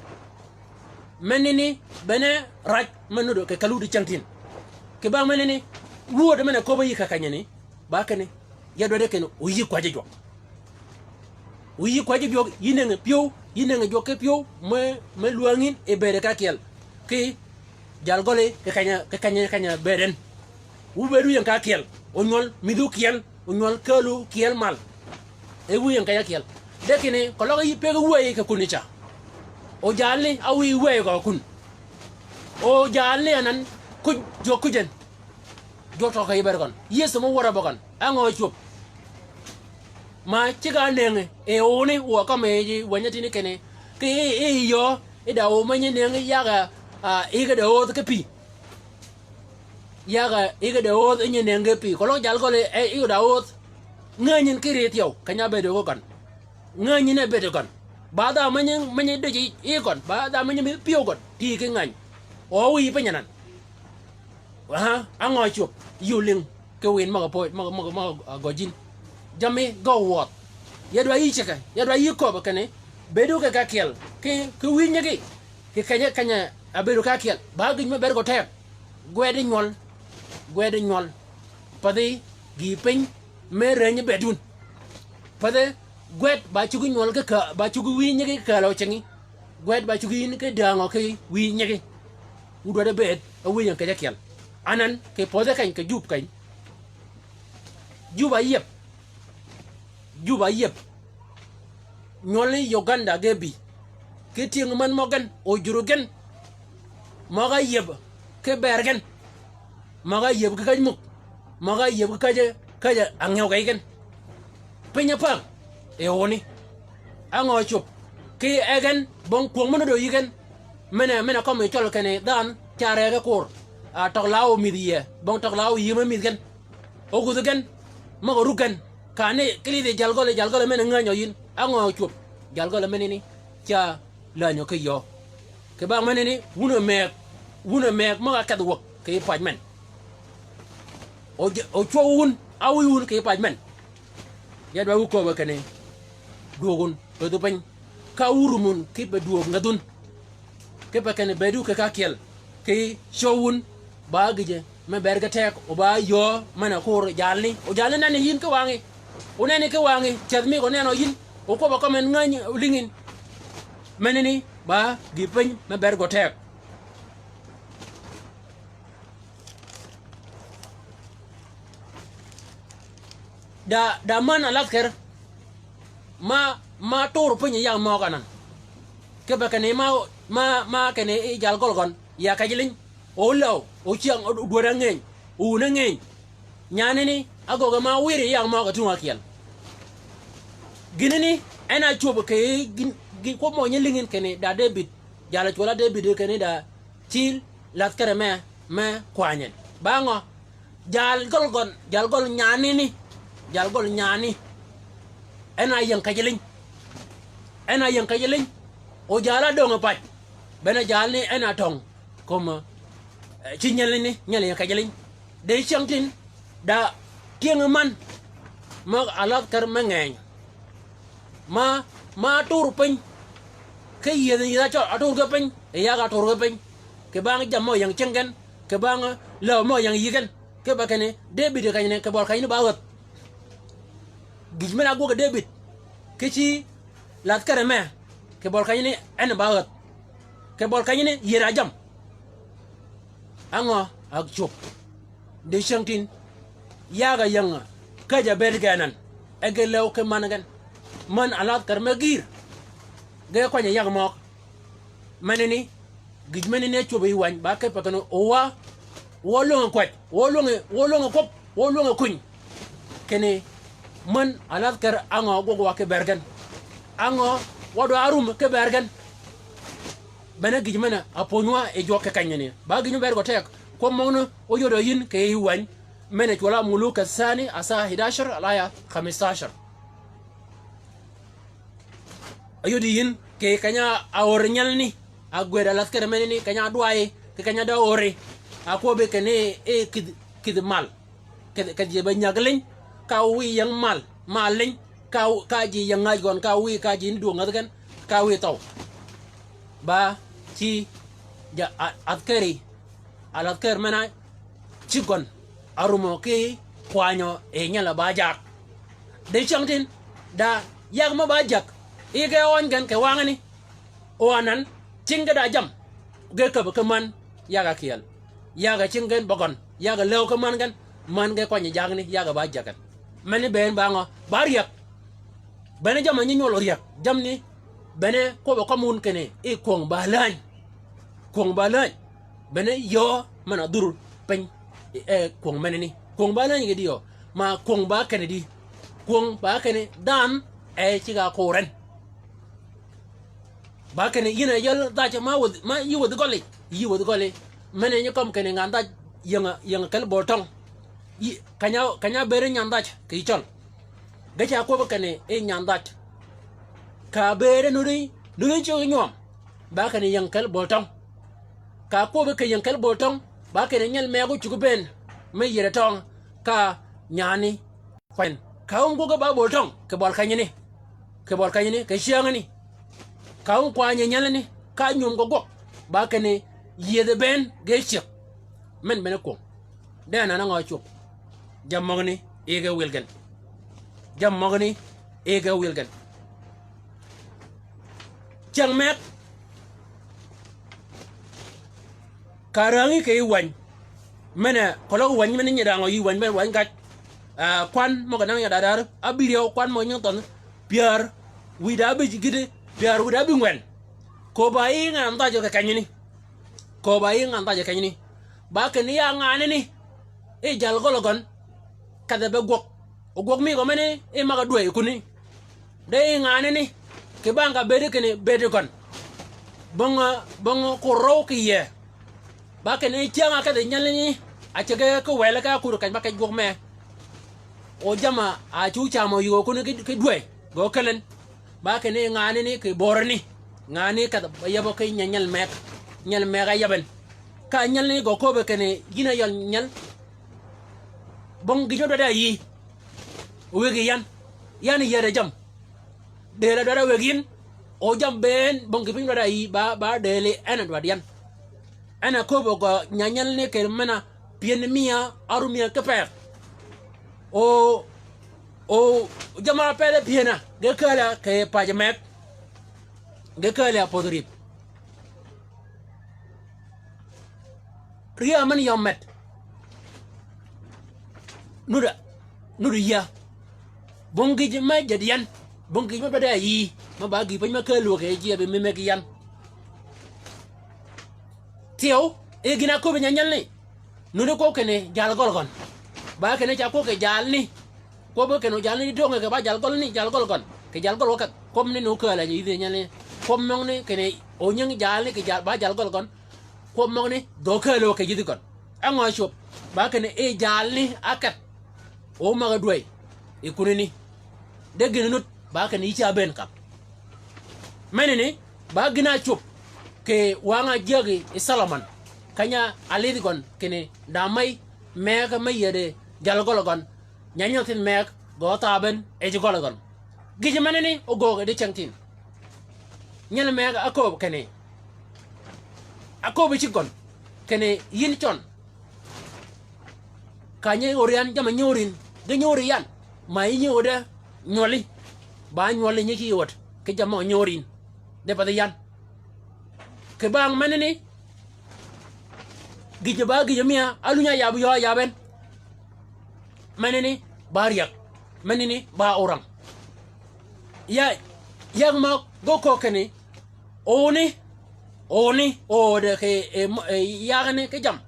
Menani, bene rac, men nuddø kì kelud di cyängtïn. Kì bang menani, wuöd men-a köbbi yï kì kenyani, ba kinni, ya dwaddi kinni, o yï kwäjji jwøk. O yï kwäjji jwøk, yï nëngi pyëw, yï nëngi jwøk ki pyëw, me, me lwäng yïn, yi bëëdi ka kyel. Kì jalgøli, kì keny-a, kì keny-a, keny-a bëëd en. Wu bëëdu ying ka kyel, o nywøl, mïdhu kyel, o nywøl källu kyel mal. E wu ying keny-a kyel. De kinni, keløg yï pëggi wäyi kì kuni ca. O jalni, a wiy wäyi gø kun. O jalni anan, kuj, jwøk kuj en. Jwøk tø kì yï bëëd gøn. Yëso mø wør-a bø gøn. Á ngø cwöb. Ma ceg-a nëngi, e oni, wa kømmi ji, wänyi tïni kinni. Kì yi, yi yöö, yi da o me nyi nëngi yag-a, a, yïg-a da ödh ki pï. Yag-a yïg-a da ödh nyi nëngi pï. Keløg jalgøli, e, yïg-a da ödh. Ngänyin ki ri thyew, keny-a bëëdø gø gøn. Ngänyin e bëëdø gøn. Ba dha me nyi, me nyi dëjji yï gøn. Ba dha me nyi mi pyëw gøn. Ti ki ngäny. O wiy piny anan. Aha, á ngø cwöb. Yï ólïng. Ki wïn møg-a pöj, møg-a, møg-a, møg-a, a, gøjin. Jammì gø wädh. Ya dwaddi yï ceggi, ya dwaddi yï köbbi kinni. Bëëdu kì ka kyel. Kì, kì wïj nyigi. Kì keny-a, keny-a, a bëëdu ka kyel. Ba gïj me ber gø teg. Gwed nywøl. Gwed nywøl. Pädhi gïï piny me ränyi bëëd wun. Pädhi gwed ba cuggi nywøl ki kä-, ba cuggi wïj nyigi ki kälø cingi. Gwed ba cuggi yïn ki dängø ki wïj nyigi. Wu dwaddi bëëd, a wïj en kej-a kyel. Anan, kì pödhi keny, kì Jub keny. Jub áyieb. Jub áyieb. Nywøli Uganda ge bï. Ki tyëng män møg gen, o jur gen. Møg-a yieb ki bër gen. Møg-a yieb ki käj muk. Møg-a yieb ki käj, käj-a ngiew kì gen. Piny ápäng. E oni. Á ngø cwöb. Ki e gen, bong kwöng møn-a dø yï gen. Men-a, men-a kømmi cøl kinni dhanhø, ca rege kur. A tøg law mïdh yie. Bong tøg law yie me mïdh gen. Ogudhi gen, møg-a rug gen, kani, ki lidhi jalgøli, jalgøli men-a ngänyø yïn, á ngø cwöb, jalgøli menani, ca länyø ki yöö. Kì bang menani, wun a mëgg, wun a mëgg møg-a kedh wäg kì yij pac men. O j-, o cwøw wun, áwïy wun kì yij pac men. Ya dwaddi wu köbbi kinni, dwöög wun, pëdhu piny, ka wu rum wun, kipe dwöög ngädh wun. Kipe kinni bëëdu kì ka kyel, kì cwøw wun, ba gïje, me ber ge teg, o ba yöö, men-a kur jalni. O jalni nenni yïn ki wangí. O nenni ki wangí, ceth mi ko nenø yïn. O kwøbb-a kømmi en ngäny lïngi yïn. Menani, ba gïï piny, me ber gø teg. Da, da män alathker, ma, ma tur piny yi yag møg anan. Kipe kinni ma, ma, ma kinni yi jalgøl gøn, ya kej liny, o läw, o cyäng, o dwäd-a ngeny, o wun-a ngeny. Nyanani, ágöggi ma wïr yi yag møg a tung ákyel. Gïnani, en a cwöb kì gïn, gïn kwøb mø nyi lïngi yïn kinni da Debïd, jal-a cwøl-a Debïd kinni da cil, lathkere me, me kwany en. Ba ngø? Jalgøl gøn, jalgøl nyanini. Jalgøl nyani. En a ying kej liny. En a ying kej liny. O jal-a döng-a pac. Bene jalni en a tøng. Kömi, eh, ci nyelini, nyel ying kej liny. De cyängtïn, da tyëng män. Møg-a lathker me ngeny. Ma, ma tur piny. Ki yiedhi yïdh-a cøl, a tur ki piny. Yi yag a tur ki piny. Kì bang jammì mø ying cing gen. Kì bang läw mø ying yï gen. Kipe kinni, Debïd kenyni, kì bøl kenyni ba ädh. Gïj men-a ágwøg Debïd. Ki ci lathkere me. Kì bøl kenyni, en ba ädh. Kì bøl kenyni, yïr-a jammì. Á ngø, a cwöb. Di cyängtïn, yag-a ying-a, käjj-a bëëd gen anan, e ge läw ki män gen. Män alathker me gïïr. ge kwany-a yag møg. Menani, gïj menani ácwöb yi wäny, ba kipe kinni owa, wa lwöng-a kwäj, wa lwöng-a, wa lwöng-a kwøb, wa lwöng-a kuny. Kinni män alathker á ngø gwøg wa ki bër gen. Á ngø wa dwa árum ki bër gen. Bene gïj men-a ápwöny wa yi jwøk ki kenyani. Ba gïj me bëëd gø teg, kwøb møgani óyodø yïn kì yij wäny. Men-a cwøll-a Muluk athani, asaha hidashar, alaya khamistashar. Áyodi yïn kì keny-a áör nyelani, ágwëd alathker menani, keny-a ádwayi, kì keny-a da óri. Akwøbbi kinni, e, kïdhi, kïdhi mal. Kïdhi, kïdhi ji be nyäg liny, ka wiy ying mal, mal liny, ka, ka ji ying ngäj gøn, ka wiy, ka ji ni dwöng ngädhi gen, ka wiy thøw. Ba, ci, ja, a, athkeri, alathker men-a cïg gøn, árumø ki kwanyø yi nyel-a ba jak. De cyängtïn, da yag me ba jak, yi ge øny gen kì wangani. O anan, cing ge da jam, ge käbbi ki män, yag-a kyeel. Yag-a cing gen bø gøn, yag-a läw ki män gen, män ge kwany-a jakni, yag-a ba jak gen. Meni bënn ba ngø, ba ryäg. Bene jamm-a nyi nywøl oryäg, jammì ni, bene kwøbb-a kømmi wun kinni, i kwöng ba läny. Kwöng ba läny. Bene yöö men-a dhur piny, e, kwöng menani. Kwöng ba läny kì diyo, ma kwöng ba kenni di. Kwöng ba kenni dhanhø e cigg-a kur en. Ba kinni yïn a yäl dhaj ma wädhi, ma yï wädhi gølli, yï wädhi gølli. Men-a nyi kømmi kinni ngan dhaj ying-a, ying-a kel böl tøng. Yï, keny-a, keny-a bëëde nyan dhaj kì yij cøl. Ge ca kwøbbi kinni i nyan dhaj. Ka bëëde nuddi, nuddi ciggi nywøm. Ba kinni ying kel böl tøng. Ka kwøbbi kì ying kel böl tøng, ba kinni nyel megø cuggi bënn, me yiere tøng, ka nyani. Kwany. Ka wum gwøg ba böl tøng, kì bøl kenyani. Kì bøl kenyani, kì cyängani. Ka wum kwany-a nyelani, ka nywöm gø gwøg. Ba kinni yiedhi bënn ge cyäg. Men bene kwöng. De anan á ngø cwöb. Jammì møgani, yi ge wil gen. Jammì møgani, yi ge wil gen. Cyäng meg. Ka räängi kì yij wäny. Men-a, keløg wäny men-a nyi dangø yij wäny, men wäny gaj. Ah, kwan møg-a nang ya dadar, abïryew kwan møg-a nying thønh, pyär wïdá abïj gïti, pyär wïdá abïngwen. Köbb-a yi ngan dhajø kì kenyani. Köbb-a yi ngan dhajø kì kenyani. Ba kinni ya nganani. I jal gøl gøn. Kedhe be gwøg. O gwøg mi gø meni, i mag-a dwäy kunni. De i nganani, kì bang ka bëëdi kinni bëëdi gøn. Bong, bong kur røw kì yee. Ba kinni cyäng-a kedhi nyelani, a ceg ki wel ki ákuddi keny ba kej gwøg mee. O jamm-a, a cu camø yïgø kunni ki, ki dwäy, gø käl en. Ba kinni nganani kì börani. Nganani kedh ba yabø ki nyel, nyel meg. Nyel meg áyab en. Ka nyelani gø köbbi kinni yïn a yøl nyel. Bong gïj me dwaddi a yïí. Wëggi yan. Yan yäddi jammì. Dëël a dwaddi a wëggi yïn. O jammì bënn bong gïj piny dwaddi a yïí ba, ba dëëli en a dwaddi yan. En a köbbi gø nyanyal ni kì men-a pyën miya, árum miya ki peth. O, o, jamm-a peth pyën-a, ge kääl-a kì pac meg. Ge kääl-a pödh rïp. Ri-a men yø med. Nudd-a, nudd-a yïa. Bong gïj me jäd yan. Bong gïj me dwaddi a yïí. Me ba gïï piny me kääl wëgg yi ji abi mi meg yan. Thyew, e gïn a köbbi nyanyal ni. Nudd-a kwøb kinni jal gøl gøn. Ba kinni ca kwøb kì jal ni. Kwøb kinni jal ni di töngø kì ba jal gøl ni, jal gøl gøn. Kì jal gøl wø kedh. Kwøb ni nu kääl-a yïdhi nyal ni. Kwøb møgani kinni o nying jal ni kì jal, ba jal gøl gøn. Kwøb møgani, dhø kääl wø kì yïdhi gøn. Á ngø cwöb, ba kinni i jal ni ákedh. O mag-a dwäy, yi kunani. De gïn nudd, ba kinni yï ca bënn kab. Menani, ba gïn-a ácwöb, kì wang-a ájäg yi Solomon. Keny-a álidh gøn, kinni da mey, meg me yïëdi jal gøl gøn. Nyanyal thith meg, gø thaab en, e ji gøl gøn. Gïj menani, ogöög di cyängtïn. Nyel meg ákööb kinni. Ákööb cïg gøn. Kinni yïn cøn. Ka nyi ör yan jamm-a nyi ör yïn. Ge nyi ör yan. Ma yï nyi öddi nywøli. Ba nywøli nyi ki öd. Ki jamm-a nyi ör yïn. De path yan. Kì bang menani. Gïjø ba gïjø miya, áluny-a yab yø yab en. Menani ba ryäg. Menani ba orang. Ya, Yag møg gø köög kinni, oni, oni, ode kì, e, e, yagani ki jammì.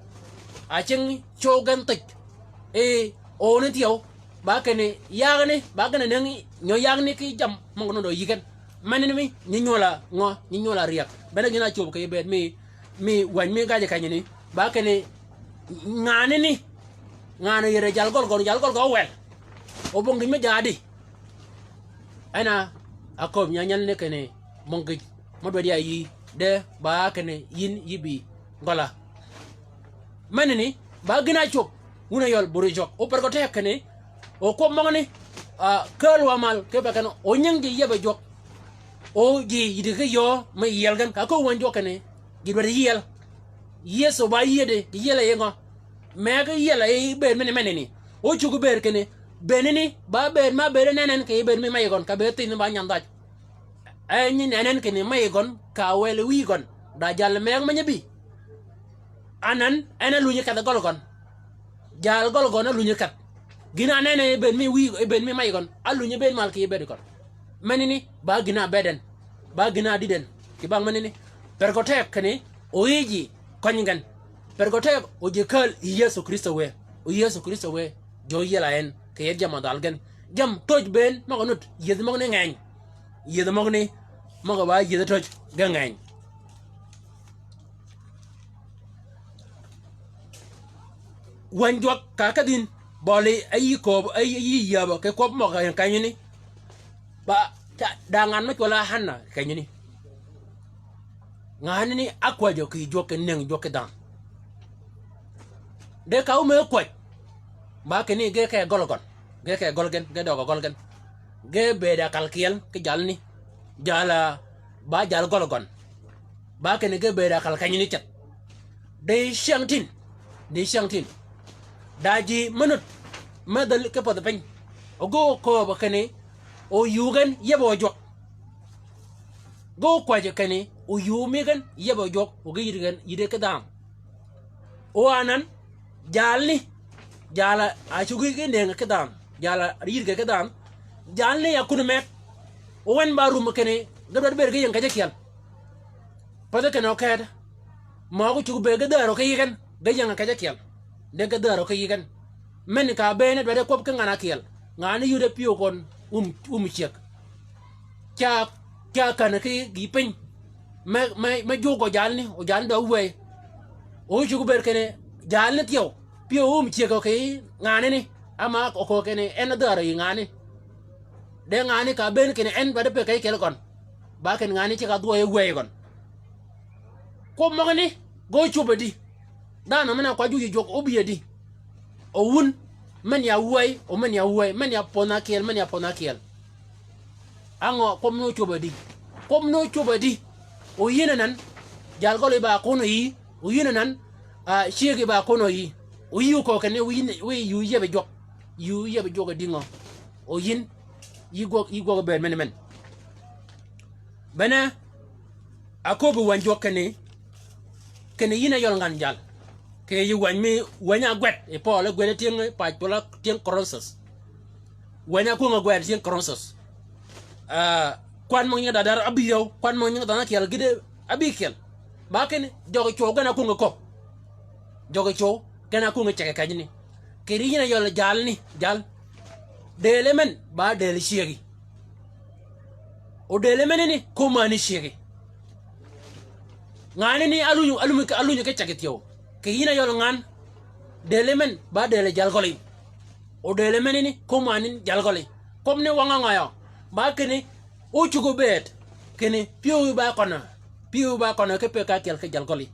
A cingi cöggi gen thij. E, oni thyew, ba kinni, yagani, ba gen a nëngi, nyø yagani ki jammì, møg nudd oyï gen. Menani mi, nyi nywøl-a ngø, nyi nywøl-a ryäg. Bene gïn-a ácöb kì bëëd mi, mi wäny mi gajji kenyani, ba kinni, nganani, ngan-a yïr-a jal gøl gøn, jal gøl gø wel. O bong gïn mi jaadi. En a, akööb nyanyal ni kinni, møng gïj, mø dwaddi ya yï, de, ba kinni, yïn yï bï, gøla. Menani, ba gïn-a ácöb, wun a yøl buri jwøk, o per gø teg kinni, o kwøb møgani, a, kääl wa mal, kipe kinni, o nyingi ji yebe jwøk, o ji yïddi ki yöö, mi yiel gen, ka ákööb wäny jwøk kinni, ji dwaddi yiel. Yëso ba yiedi, ji yiel a yi ngø. Meg yiel a yi bëëd mini menani. O cuggi bëëd kinni, bëënani, ba bëëd ma bëëd en en en kì bëëd mi mayi gøn, ka bëëd thïn ba nyandhaj. En nyi en en kinni mayi gøn, ka wel wïy gøn. Da jal meg menyi bï. Anan, en a lunyi kedh gøl gøn. Jal gøl gøn a lunyi kedh. Gïn-a nenni bëëd mi wïy, bëëd mi mayi gøn. A lunyi bëëd mal kì bëëd gøn. Menani, ba gïn-a bëëd en. Ba gïn-a dïd en. Kì bang menani. Per gø teg kinni, o yï ji, køny gen. Per gø teg, o ji kääl, yï Yëso Krïstø wë. O Yëso Krïstø wë. Jø yiel a en, kì yeth jamm-a dhal gen. Jamm töj bënn, møg-a nudd, yëdhi møgani ngeny. Yëdhi møgani, møg-a ba yëdhi töj, ge ngeny. Wäny jwøk ka ákedhi yïn, bøli áyï kööb, áyï, áyï yäbø, kì kwøb møg-a kenyani. Ba, da, da ngan me cwøl-a Hanna kenyani. Nganani ákwäjjø kì jwøk, kì nëng jwøk ki dhanhø. De ka ómëggi kwäj. Ba kinni ge ke gøl gøn. Ge ke gøl gen, ge døg-a gøl gen. Ge bëëd-a kal kyel, ki jalni. Jal-a, ba jal gøl gøn. Ba kinni ge bëëd-a kal kenyani ceth. Di cyäng tin, di cyäng tin. Da ji me nudd, me dhäl ki pädhi piny. O ge ókööbø kinni, o yuu gen yebø jwøk. Ge ókwäjjø kinni, o yuu mi gen yebø jwøk, o ge yïddi gen, yïddi ki dhanhø. O anan, jalni, jal-a cuggi ki nëngi ki dhanhø, jal-a yïddi gen ki dhanhø, jalni ya kun meg, o wen ba rum kinni, ge dwaddi bëëd ge ying kej ákyel. Pädhi kinni okedø. Møg-a cuggi bëëd ge dhäärø ki yï gen, ge ying kej ákyel. De ge dhäärø ki yï gen. Men ka bënn dwaddi kwøb ki ngan ákyel. Ngan-a yïddi pyëw køn wum, wum cyëg. Ca, ca känni ki gïï piny. Me, me, me jwøk gø jalni, o jalni dø wëy. O cuggi bëëd kinni, jalni thyew. Pyëw wum cyëg kì nganani. Ama o köög kinni, en dhäärø yï nganani. De nganani ka bënn kinni, en dwaddi pëgg kej ákyel gøn. Ba kinni nganani ceg-a dhwøø yi wëy gøn. Kwøb møgani, ge ócwöb a di. Dhanhø men-a kwajji yï jwøk óbï a di. O wun, men ya wëy, o men ya wëy, men ya pödh ákyel, men ya pödh ákyel. Á ngø, kwøb ni ócwöb a di. Kwøb ni ócwöb a di. O yïn anan, jal gøli ba kun yï, o yïn anan, a, cyëggi ba kun yï. O yï oköög kinni, o yïn, o yï yuu yebe jwøk. Yuu yebe jwøk a di ngø. O yïn, yï gwøg, yï gwøg bëëd men men. Bene, aköbbi wäny jwøk kinni, kinni yïn a yøl ngan jal. Kì yij wäny mi, wäny-a ágwed, yi Pøøl ágwed tyëng pac pøl-a tyëng Korinthus. Wäny-a ákwöngi gwed tyëng Korinthus. Ah, kwan møg nyingi dadar ábï yøw, kwan møg nyingi dhanhø ákyel gïde ábï kyel. Ba kinni, jøgi cwøw gen a ákwöngi köbb. Jøgi cwøw gen a ákwöngi ceg kenyi ni. Kì yij yïn a yøl jalni, jal. Dëële men, ba dëële cyëggi. O dëële menani, kömani cyëggi. Nganani alunyi, alunyi, alunyi ki ceg thyew. Kì yïn a yøl ngan. Dëële men, ba dëële jal gøli. O dëële menani, kömani jal gøli. Kwøb ni wang-a ngø yø. Ba kinni, ócuggi bëëd. Kinni, pyëw ba køn-a. Pyëw ba køn-a ki pëgg ákyel ki jal gøli.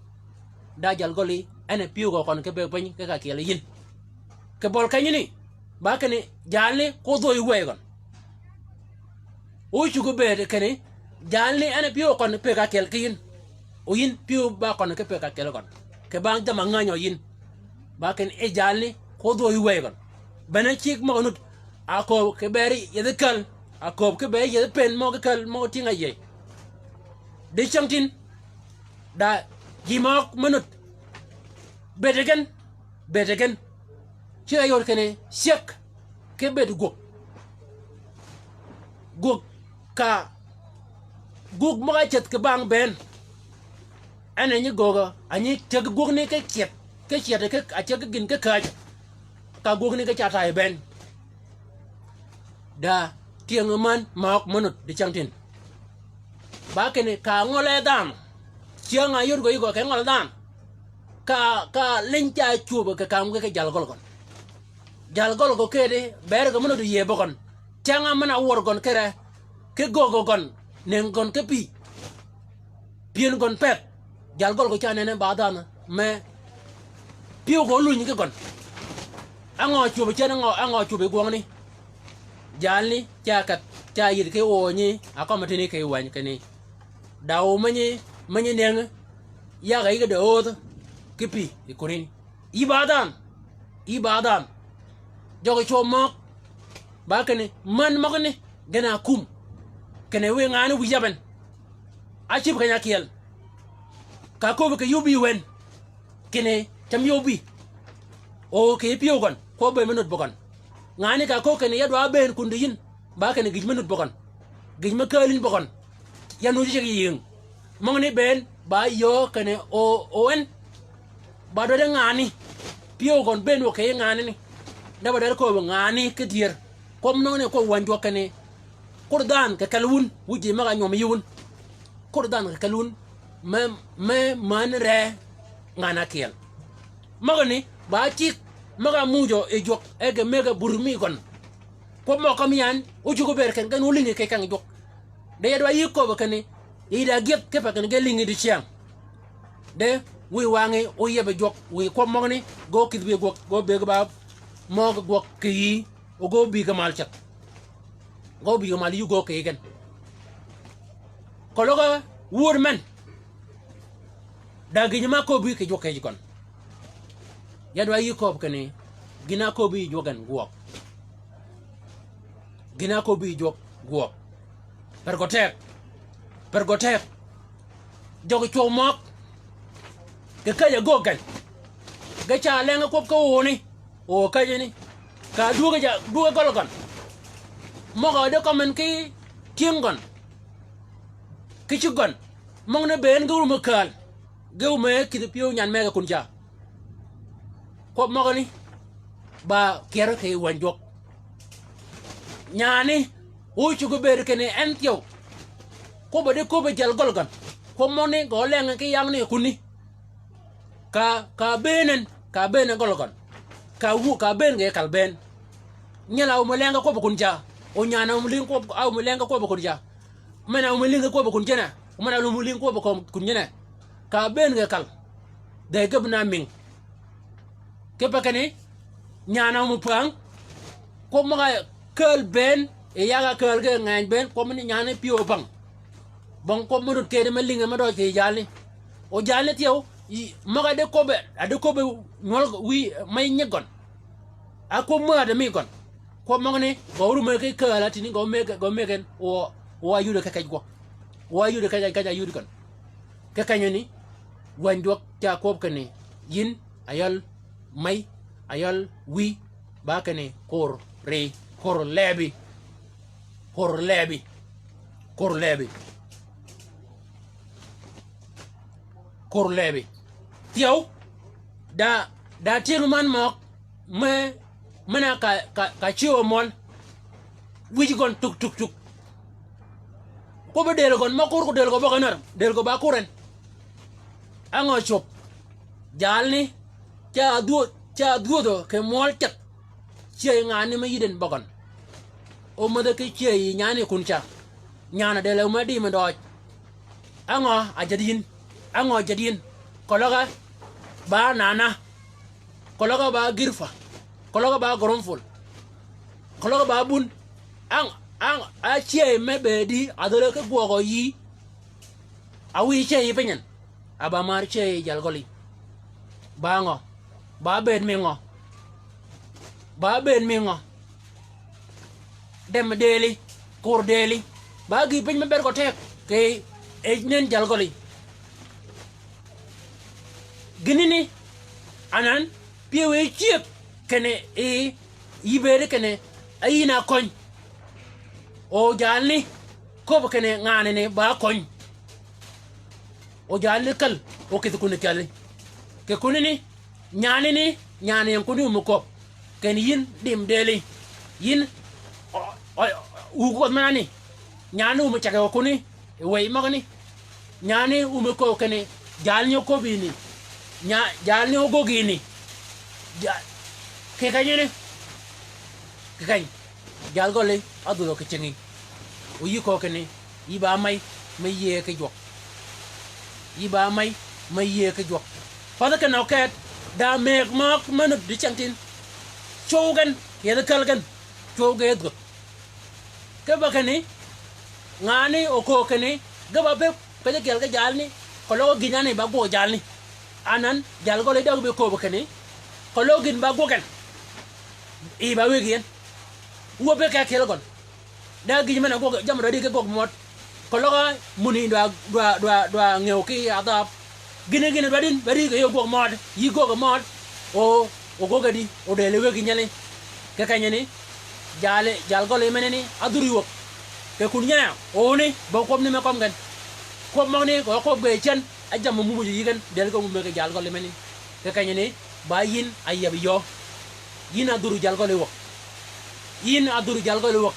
Da jal gøli, en a pyëw gø køn ki pëgg piny ki ka ákyel yïn. Kì bøl kenyi ni, ba kinni, jalni, ko dhwøø yi wëy gøn. Ócuggi bëëd kinni, jalni en a pyëw køn pëgg ákyel ki yïn. O yïn pyëw ba køn ki pëgg ákyel gøn. Kì bang jamm-a ngänyø yïn. Ba kinni e jalni, ko dhwøø yi wëy gøn. Bene cigg møg-a nudd, akööb kì bëëd yethi käl, akööb kì bëëd yethi pënn møg-a käl møg-a tyëng-a yïëy. Di cyängtïn, da ji møg me nudd. Bëëd gen, bëëd gen. Ci da yod kinni cyäg ki bëëd gwög. Gwög ka, Gwøg møg-a ceth kì bang bënn. En a nyi gögø, a nyi ceg gwøgni ki cyeth, ki cyeth ki, a ceg ki gïn ki käjj. Ka gwøgni ki ca tay bënn. Da tyëng männ møg mø nud dicängtïn. Ba kinni ka ngøl e dhanhø. Cyäng-a yod gø yï gø kì ngøl dhanhø. Ka, ka liny ca cwöbø kì kam ki ki jal gøl gøn. Jal gøl gø kedi, ber gø mø nud yie bø gøn. Cäng-a men-a wør gøn kere, ki gögø gøn, nëng gøn ki pï. Pyën gøn peth, jal gøl gø ca nenni ba dhanhø, me pyëw gø ólunyi ki gøn. Á ngø cwöbø cen, á ngø, á ngø cwöbø yi gwøngni. Jalni, ca keth, ca yïd ki oo nyi, a kømmi tïni kì wäny kinni. Da oo me nyi, me nyi nëngi, yag-a yï ki de ödhi, ki pï, yi kunini. Yï ba dhanhø, yï ba dhanhø. Jøgi cwøw møg, ba kinni, männ møgani, gen-a ákum. Kinni wiy ngan-a wïj yab en. Ácïb keny-a ákyeel. Ka köbbi kì yï óbï wen. Kinni, cam yï óbï. O kì yï pyëw gøn, kwøb bënn me nud bø gøn. Ngan-a ka köbbi kinni ya dwa bënn kun di yïn. Ba kinni gïj me nud bø gøn. Gïj me kääl yïn bø gøn. Ya nuuj ceg yïng. Møgani bënn, ba yöö kinni o, o en. Ba dwaddi ngan-a. Pyëw gøn bënn wø kì yï ngan-a ni. Da ba dwaddi köbbi ngan-a ki dyër. Kwøb møgani kwøb wäny jwøk kinni. Kur dhanhø kì kel wun, wïj ji møg-a nywøm yï wun. Kur dhanhø kì kel wun, me, me männ ree ngan-a ákyeel. Møgani, ba cigg, møg-a mujø yi jwøk, e ge mëgg-a bur mi gøn. Kwøb møg-a kømmi yan, ócuggi bëëd ken, gen ólïngi kì keng jwøk. De ya dwa yï köbbi kinni, yï da gyëdh kipe kinni ge lïngi dicäng. De, wiy wangi, óyeb yi jwøk, wiy kwøb møgani, ge ókïdhi wiy gwøg, ge óbëggi ba, møg gwøg kì yï, o ge óbï ge mal ceth. Ge óbï ge mal yï gwøg kì yï gen. Keløg wur men. Da gïn ma áköbbi kì jwøk kì yij gøn. Ya dwa yï köbbi kinni, gïn-a áköbbi yi jwøk gen gwøg. Gïn-a áköbbi yi jwøk gwøg. Per gø teg. Per gø teg. Jøgi cwøw møg. Kì käjj-a göög gen. Ge ca leng-a kwøb ki oo ni. Oo käjjani. Ka dwöggi ja, dwöggi gøl gøn. Møg-a di kømmi ki tyëng gøn. Ki cïg gøn. Møgani bënn ge rum kääl. Ge rum kïdhi pyëw nyan mëgg-a kun ca. Kwøb møgani. Ba kyerø kì wäny jwøk. Nyani. Ócuggi bëëd kinni en thyew. Kwøbb-a di köbbi jal gøl gøn. Kwøb møgani gø leng ki yangni kunni. Ka, ka bënn en, ka bënn en gøl gøn. Ka wu, ka bënn ge kal bënn. Nyel-a áum leng ki kwøbbi kun ca. O nyan-a áum lïngi kwøb, áum leng ki kwøbbi kun ca. Men-a áum lïngi kwøbbi kun cene. Men-a áum lïngi kwøbbi kun cene. Ka bënn ge kal. De geb na mïng. Kipe kinni, nyan-a áum päng. Kwøb møg-a kääl bënn, yi yag-a kääl ge ngeny bënn, kwøb ni nyan-a pyëw päng. Bong kwøb mø rud kedi me lïnge me døøj kì jalni. O jalni thyew, yi, møg-a di köbbi, a di köbbi nywøl wiy me nyig gøn. A kwøb mø a di mi gøn. Kwøb møgani, gø rum ki kääl-a tïni gø mëgg, gø mëgg en, o, o a yuddi ki kej gwøg. O a yuddi kej, kej a yuddi gøn. Ki kenyani, wäny jwøk ca kwøb kinni, yïn, a yøl, mey, a yøl, wiy, ba kinni, kur, ri, kur lebi. Kur lebi. Kur lebi. Kur lebi. Thyew. Da, da tyëng männ møg. Me, men-a ka, ka, ka cyëw møl. Wïj gøn tuk, tuk, tuk. Kwøbbi dël gøn, mø kur ko dël gø bøg-a när. Dël gø ba kur en. Á ngø cwöb. Jalni. Ca dhwödh, ca dhwödhø kì møl ceth. Cyëy ngan-a me yïddi en bøgøn. O mädhi ki cyëy nyan-a kun ca. Nyan-a dël-a me di me døøj. Á ngø a jäddi yïn. Á ngø a jäddi yïn. Keløg-a ba nana. Keløg-a ba gïrpa. Keløg-a ba gørømful. Keløg-a ba bun. Ang, ang, a cyëy me bëëdi, a dhäl-a ki gwøgø yï. A wiy cyëy piny en. A ba mar cyëy jal gøli. Ba ngø. Ba bëëd mi ngø. Ba bëëd mi ngø. Dem dëli. Kur dëli. Ba gïï piny me bëëd gø teg. Kì yij nënn jal gøli. Gïnani. Anan. Pyëw yi cyëg. Kinni yi. Yï bëëdi kinni. A yïn a køny. O jalni. Köbbi kinni nganani ba köny. O jalani käl, o kïdhi kuni kelli. Kì kunani, nyanani, nyan ying kuni wumi köbbi. Kinni yïn dim dëli. Yïn, o, o, wu ködh menani. Nyanani wumi ceggi kuni, yi wëy møgani. Nyanani wumi köbbi kinni, jalani óköbbi ni. Nya-, jalani ógöggi ni. Ja-, kì kenyani. Kì keny. Jalgøli, ádhurø kì cingi. O yï köbbi kinni, yï ba mey, me yïëy ki jwøk. Yï ba mey, me yïëy ki jwøk. Path kinø ket, da mëgg møg me nut dicengtin. Cwøw gen, yethi käl gen. Cwøw gen dhwödh. Kipe kinni, nganani oköög kinni, ge ba bëb, ke ji kyel ki jalani, keløg gïn ani ba gwøg jalani. Anan, jalgøli däg bi köbbi kinni, keløg gïn ba gwøg en. Yi ba wëggi en. Wuö be ke kyel gøn. Da gïj men-a gwøg, jammì dwaddi ki gwøg mød. Keløg muni dwa, dwa, dwa, dwa ngëw ki adhab. Gïn-a gïn-a dwaddin, ba ri kì yöö gwøg mød, yï gwøg mød. O, o gwøg-a di, o dëli wëggi nyelli. Kì kenyani, jali, jalgøli menani, ádhuri wäg. Kì kun nyen-a, o ni, ba kwøb ni me kømmi gen. Kwøb møgani, kì kwøb ge cen, a jammì mumujø yï gen, dëli ge mumujø kì jalgøli menani. Kì kenyani, ba yïn a yieb yöö. Yïn a dhuri jalgøli wäg. Yïn a dhuri jalgøli wäg.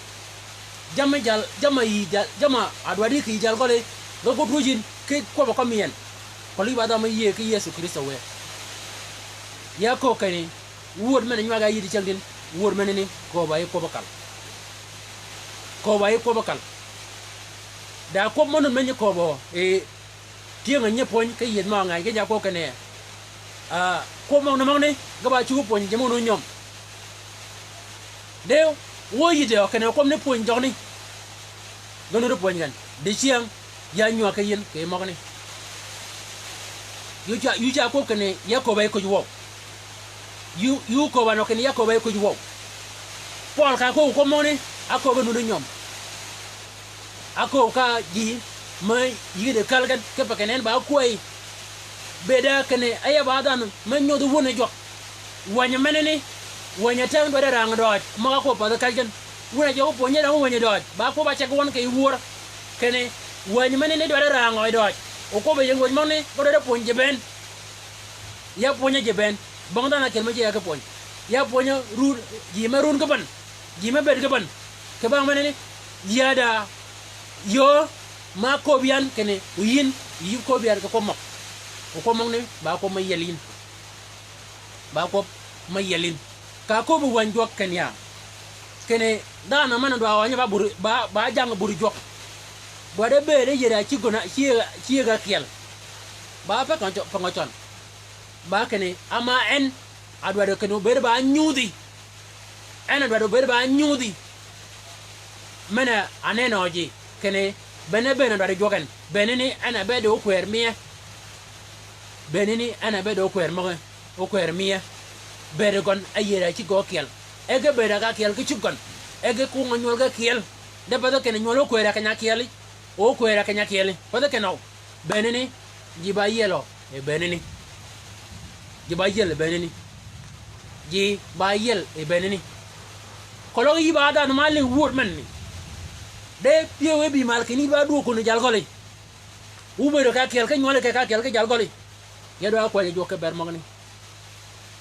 Jammì jal, jammì yï jal, jammì a dwaddi kì yï jalgøli. Ge gut ruuj yïn, ki kwøbb-a kømmi yi en. Kelli ba dham-a yïëy ki Yëso Krïstø wë. Ya köög kinni, wud men-a nywag-a yï dicengtin, wud menani, kööb-a yï kwøbb-a kal. Kööb-a yï kwøbb-a kal. Da kwøb mø nun me nyi kööbø, e, tyëng-a nyi pwöny ki yïëdh mø-a ngäny, ki ja kwøb kinni, a, kwøb møgani møgani, ge ba cuggi pwönyi ji mø nu nyöm. De, wuö yïddi kinni kwøb ni pwönyi jøgani. Ge nuti pwönyi gen. Dicyäng, ya nywäg ki yïn kì møgani. Yuu ca, yuu ca kwøb kinni, ya kööb-a yï kuj wøw. Yuu, yuu kööb-a nø kinni, ya kööb-a yï kuj wøw. Pøøl ka kwøb kwøb møgani, a kööb-a nuti nyöm. Akööb ka ji me yïgïddi käl gen, kipe kinni en ba kwäyi. Bëëd-a kinni, áye ba dhanhø, me nyodhi wun-a jwøk. Wänyi menani, wänyi teng dwaddi rang døøj, møg-a kööb pathi käl gen. Wun-a jwøk pwönyi dang wänyi døøj, ba kwøb-a ceg wøn kì wur. Kinni, wänyi menani dwaddi rang øj døøj. O kwøb-a ying wänyi møgani, ge dwaddi pwönyi ji bënn. Ya pwönyi ji bënn. Bong dhanhø ákyel me ji ya ki pwönyi. Ya pwönyi run, ji me run ki bän. Ji me bëëd ki bän. Kì bang menani, yï a da, yöö, ma kööb yan kinni, o yïn, yï kööb yan kì kwøb møg. O kwøb møgani, ba kwøb me yiel yïn. Ba kwøb me yiel yïn. Ka kööb wänyi jwøk kinni ya. Kinni, dhanhø men-a dwa ønyi ba bur, ba, ba jang bur jwøk. Dwaddi bëëd yïddi a cïg gøn-a, cïg, cïg ákyel. Ba pe køn cø, pe køn cøn. Ba kinni, ama en, a dwaddi kinni obëëd ba nyudhi. En a dwaddi obëëd ba nyudhi. Men-a aneno ji, kinni, bene, bene dwaddi jwøk en. Benani, en a bëëd okwër mie. Benani, en a bëëd okwër møge, okwër mie. Bëëd gøn, áyïëd a cïg gø ákyel. E ge bëëd a ka ákyel ki cïg gøn. E ge kwøng-a nywøl ge ákyel. De pathi kinni nywøl okwër a keny-a ákyeli. Okwër a keny-a ákyeli. Pathi kinni o. Benani, ji ba yiel o, e benani. Ji ba yiel e benani. Ji ba yiel e benani. Keløg yï ba dhanhø ma lïng wud men ni. De pyëw e bï mal kinni ba dwøg kun jalgøli. Wubëëdø ka ákyel ki nywøli ke ka ákyel ki jalgøli. Ge dwa kwäjji jwøk ki bër møgani.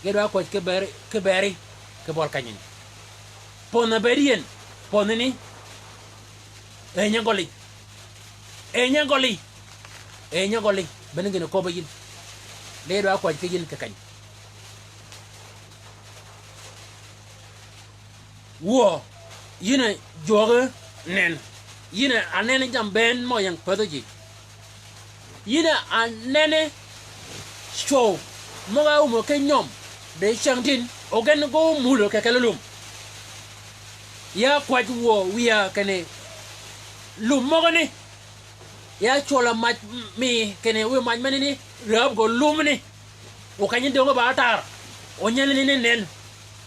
Ge dwa kwäjji ki bër, ki beri, ki bøli kenyani. Pödh-a bëëd yi en, pödhani. Ëny-a gøli. Ëny-a gøli. Ëny-a gøli. Bene gïn-a köbbi yïn. De dwa kwäjji ki yïn kì keny. Wuö, yïn a jwøk nen. Yïn a nenni jammì bënn møg-a ying pädhi ji. Yïn a nenni cwøw møg-a áumø ki nyöm, di cyängtïn, o gen ge ómulø kì kelli lum. Ya kwäjji wuö wiya kinni lum møgani. Ya cwøl-a mac mi kinni wiy mac menani räb gø lumani. O kenyi döngø ba tar. O nyelani ni nen.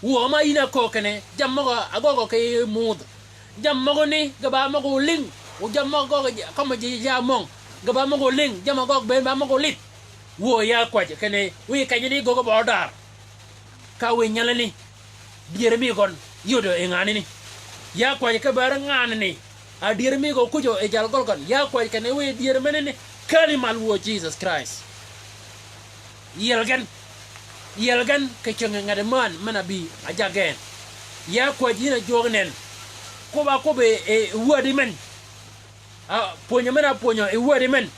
Wuö ma yïn a köög kinni jammì møg-a ágøgø ki mudh. Jammì møgani ge ba møg-a ólïng. O jammì møg-a gøgø kømmi ji ja møng. Ge ba møg-a ólïng. Jammì møg-a gøgø bënn ba møg-a ólïdh. Wuö ya kwäjji kinni wiy kenyani gøgø ba tar. Ka wiy nyelani. Dyër mi gøn yodø yi nganani. Ya kwäjji ki bër nganani. Adyër mi gø kucø yi jal gøl gøn. Ya kwäj kinni wiy dyër menani kääl yi mal wuö Jesus Christ. Yiel gen. Yiel gen kì cäng nget männ men-a bï a jaggi en. Ya kwäj yïn a jwøk nen. Kwøbb-a kwøbbi yi wäddi men. A pwönyø men-a pwönyø yi wäddi men.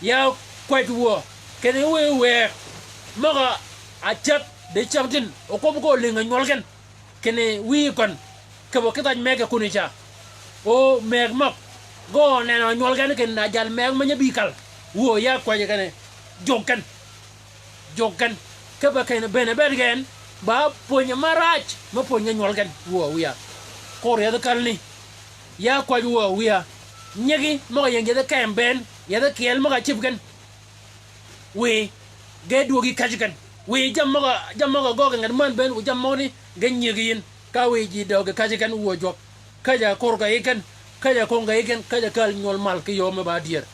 Ya kwäj wuö kinni wiy wëëg møg-a cäg di cängtïn o kwøbbi gø lïngi nywøl gen. Kinni wiy køn, kipe ki dhaj mëggi kuni ca. O mëgg møg. Gø nenø nywøl gen kinni da jal mëgg me nyi bï kal. Wuö ya kwäjji kinni. Jwøk gen. Jwøk gen. Kipe kinni bënn bëëd gen. Ba pwönyi ma raj. Me pwönyi nywøl gen. Wuö wiya. Kor yethi kälani. Ya kwäjji wuö wiya. Nyigi møg-a ying yethi kem bënn. Yethi kyeel møg-a cïb gen. Wiy, ge dwöög yi käjji gen. Wiy, jammì møg-a, jammì møg-a gøggi nget männ bënn, wiy jammì møgani, ge nyïëggi yïn. Ka wiy ji døøg yi käjji gen, wuö jwøk. Käjj-a korgø yi gen, käjj-a kongø yi gen, käjj-a kääl nywøl mal ki yöö me ba dyër.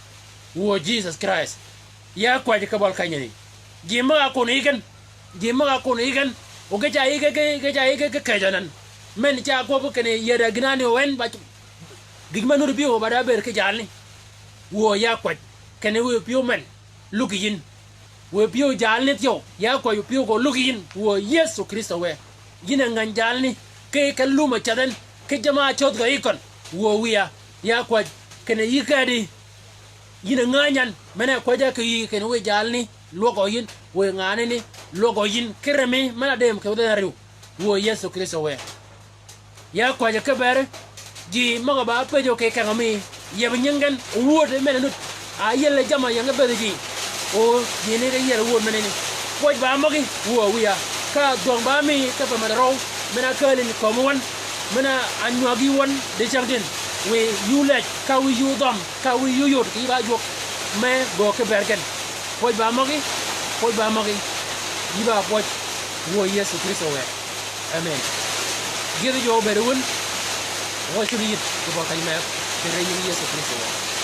Wuö Jesus Christ. Ya kwäjji ki bøl kenyani. Ji møg-a kun yi gen, ji møg-a kun yi gen. O ge ca yi gen, ge ca yi gen ki kejø nan. Men ca kwøbbi kinni yïëd-a gïn-a ni o en ba gïj me nuti pyëw ba da bëëd ki jalni. Wuö ya kwäj. Kinni wiy pyëw men. Lukki yïn. Wiy pyëw jalni thyew, ya kwäj pyëw gø lukki yïn, wuö Yëso Krïstø wë. Yïn a ngäny jalni, ki ke lum-a ceth en, ki jamm-a cöth gø yi køn, wuö wiya, ya kwäj, kinni yï kääddi, yïn a ngäny yan, men-a kwäjja kì yï, kinni wiy jalni, lwøggø yïn, wiy nganani, lwøggø yïn, ki remi, men-a dëm kì wädhi árïw, wuö Yëso Krïstø wë. Ya kwäjji ki bëri, ji møg-a ba pëjjø kì kengø mi, yeb nying gen, owuöd men-a nud, a yiel jamm-a ying bëdhi ji. O, ji ni ge yiel owuöd menani. Pwøj ba møgí, wuö wiya. Ka dhwøng ba mi, ka pa mad-a røw, men-a kääl yi kömi wøn, men-a nywäg yi wøn, dicängtïn. Wiy yuu lej, ka wiy yuu dhøm, ka wiy yuu yod, kì yï ba jwøk, me böög ki bër gen. Pwøj ba møgí, pwøj ba møgí. Yï ba pwøj, wuö Yëso Krïstø wë. Amen. Gïdhi jwøk obed wun, wø cïb yït, kì bøl keny mëgg, kì rëny nying Yëso Krïstø wë.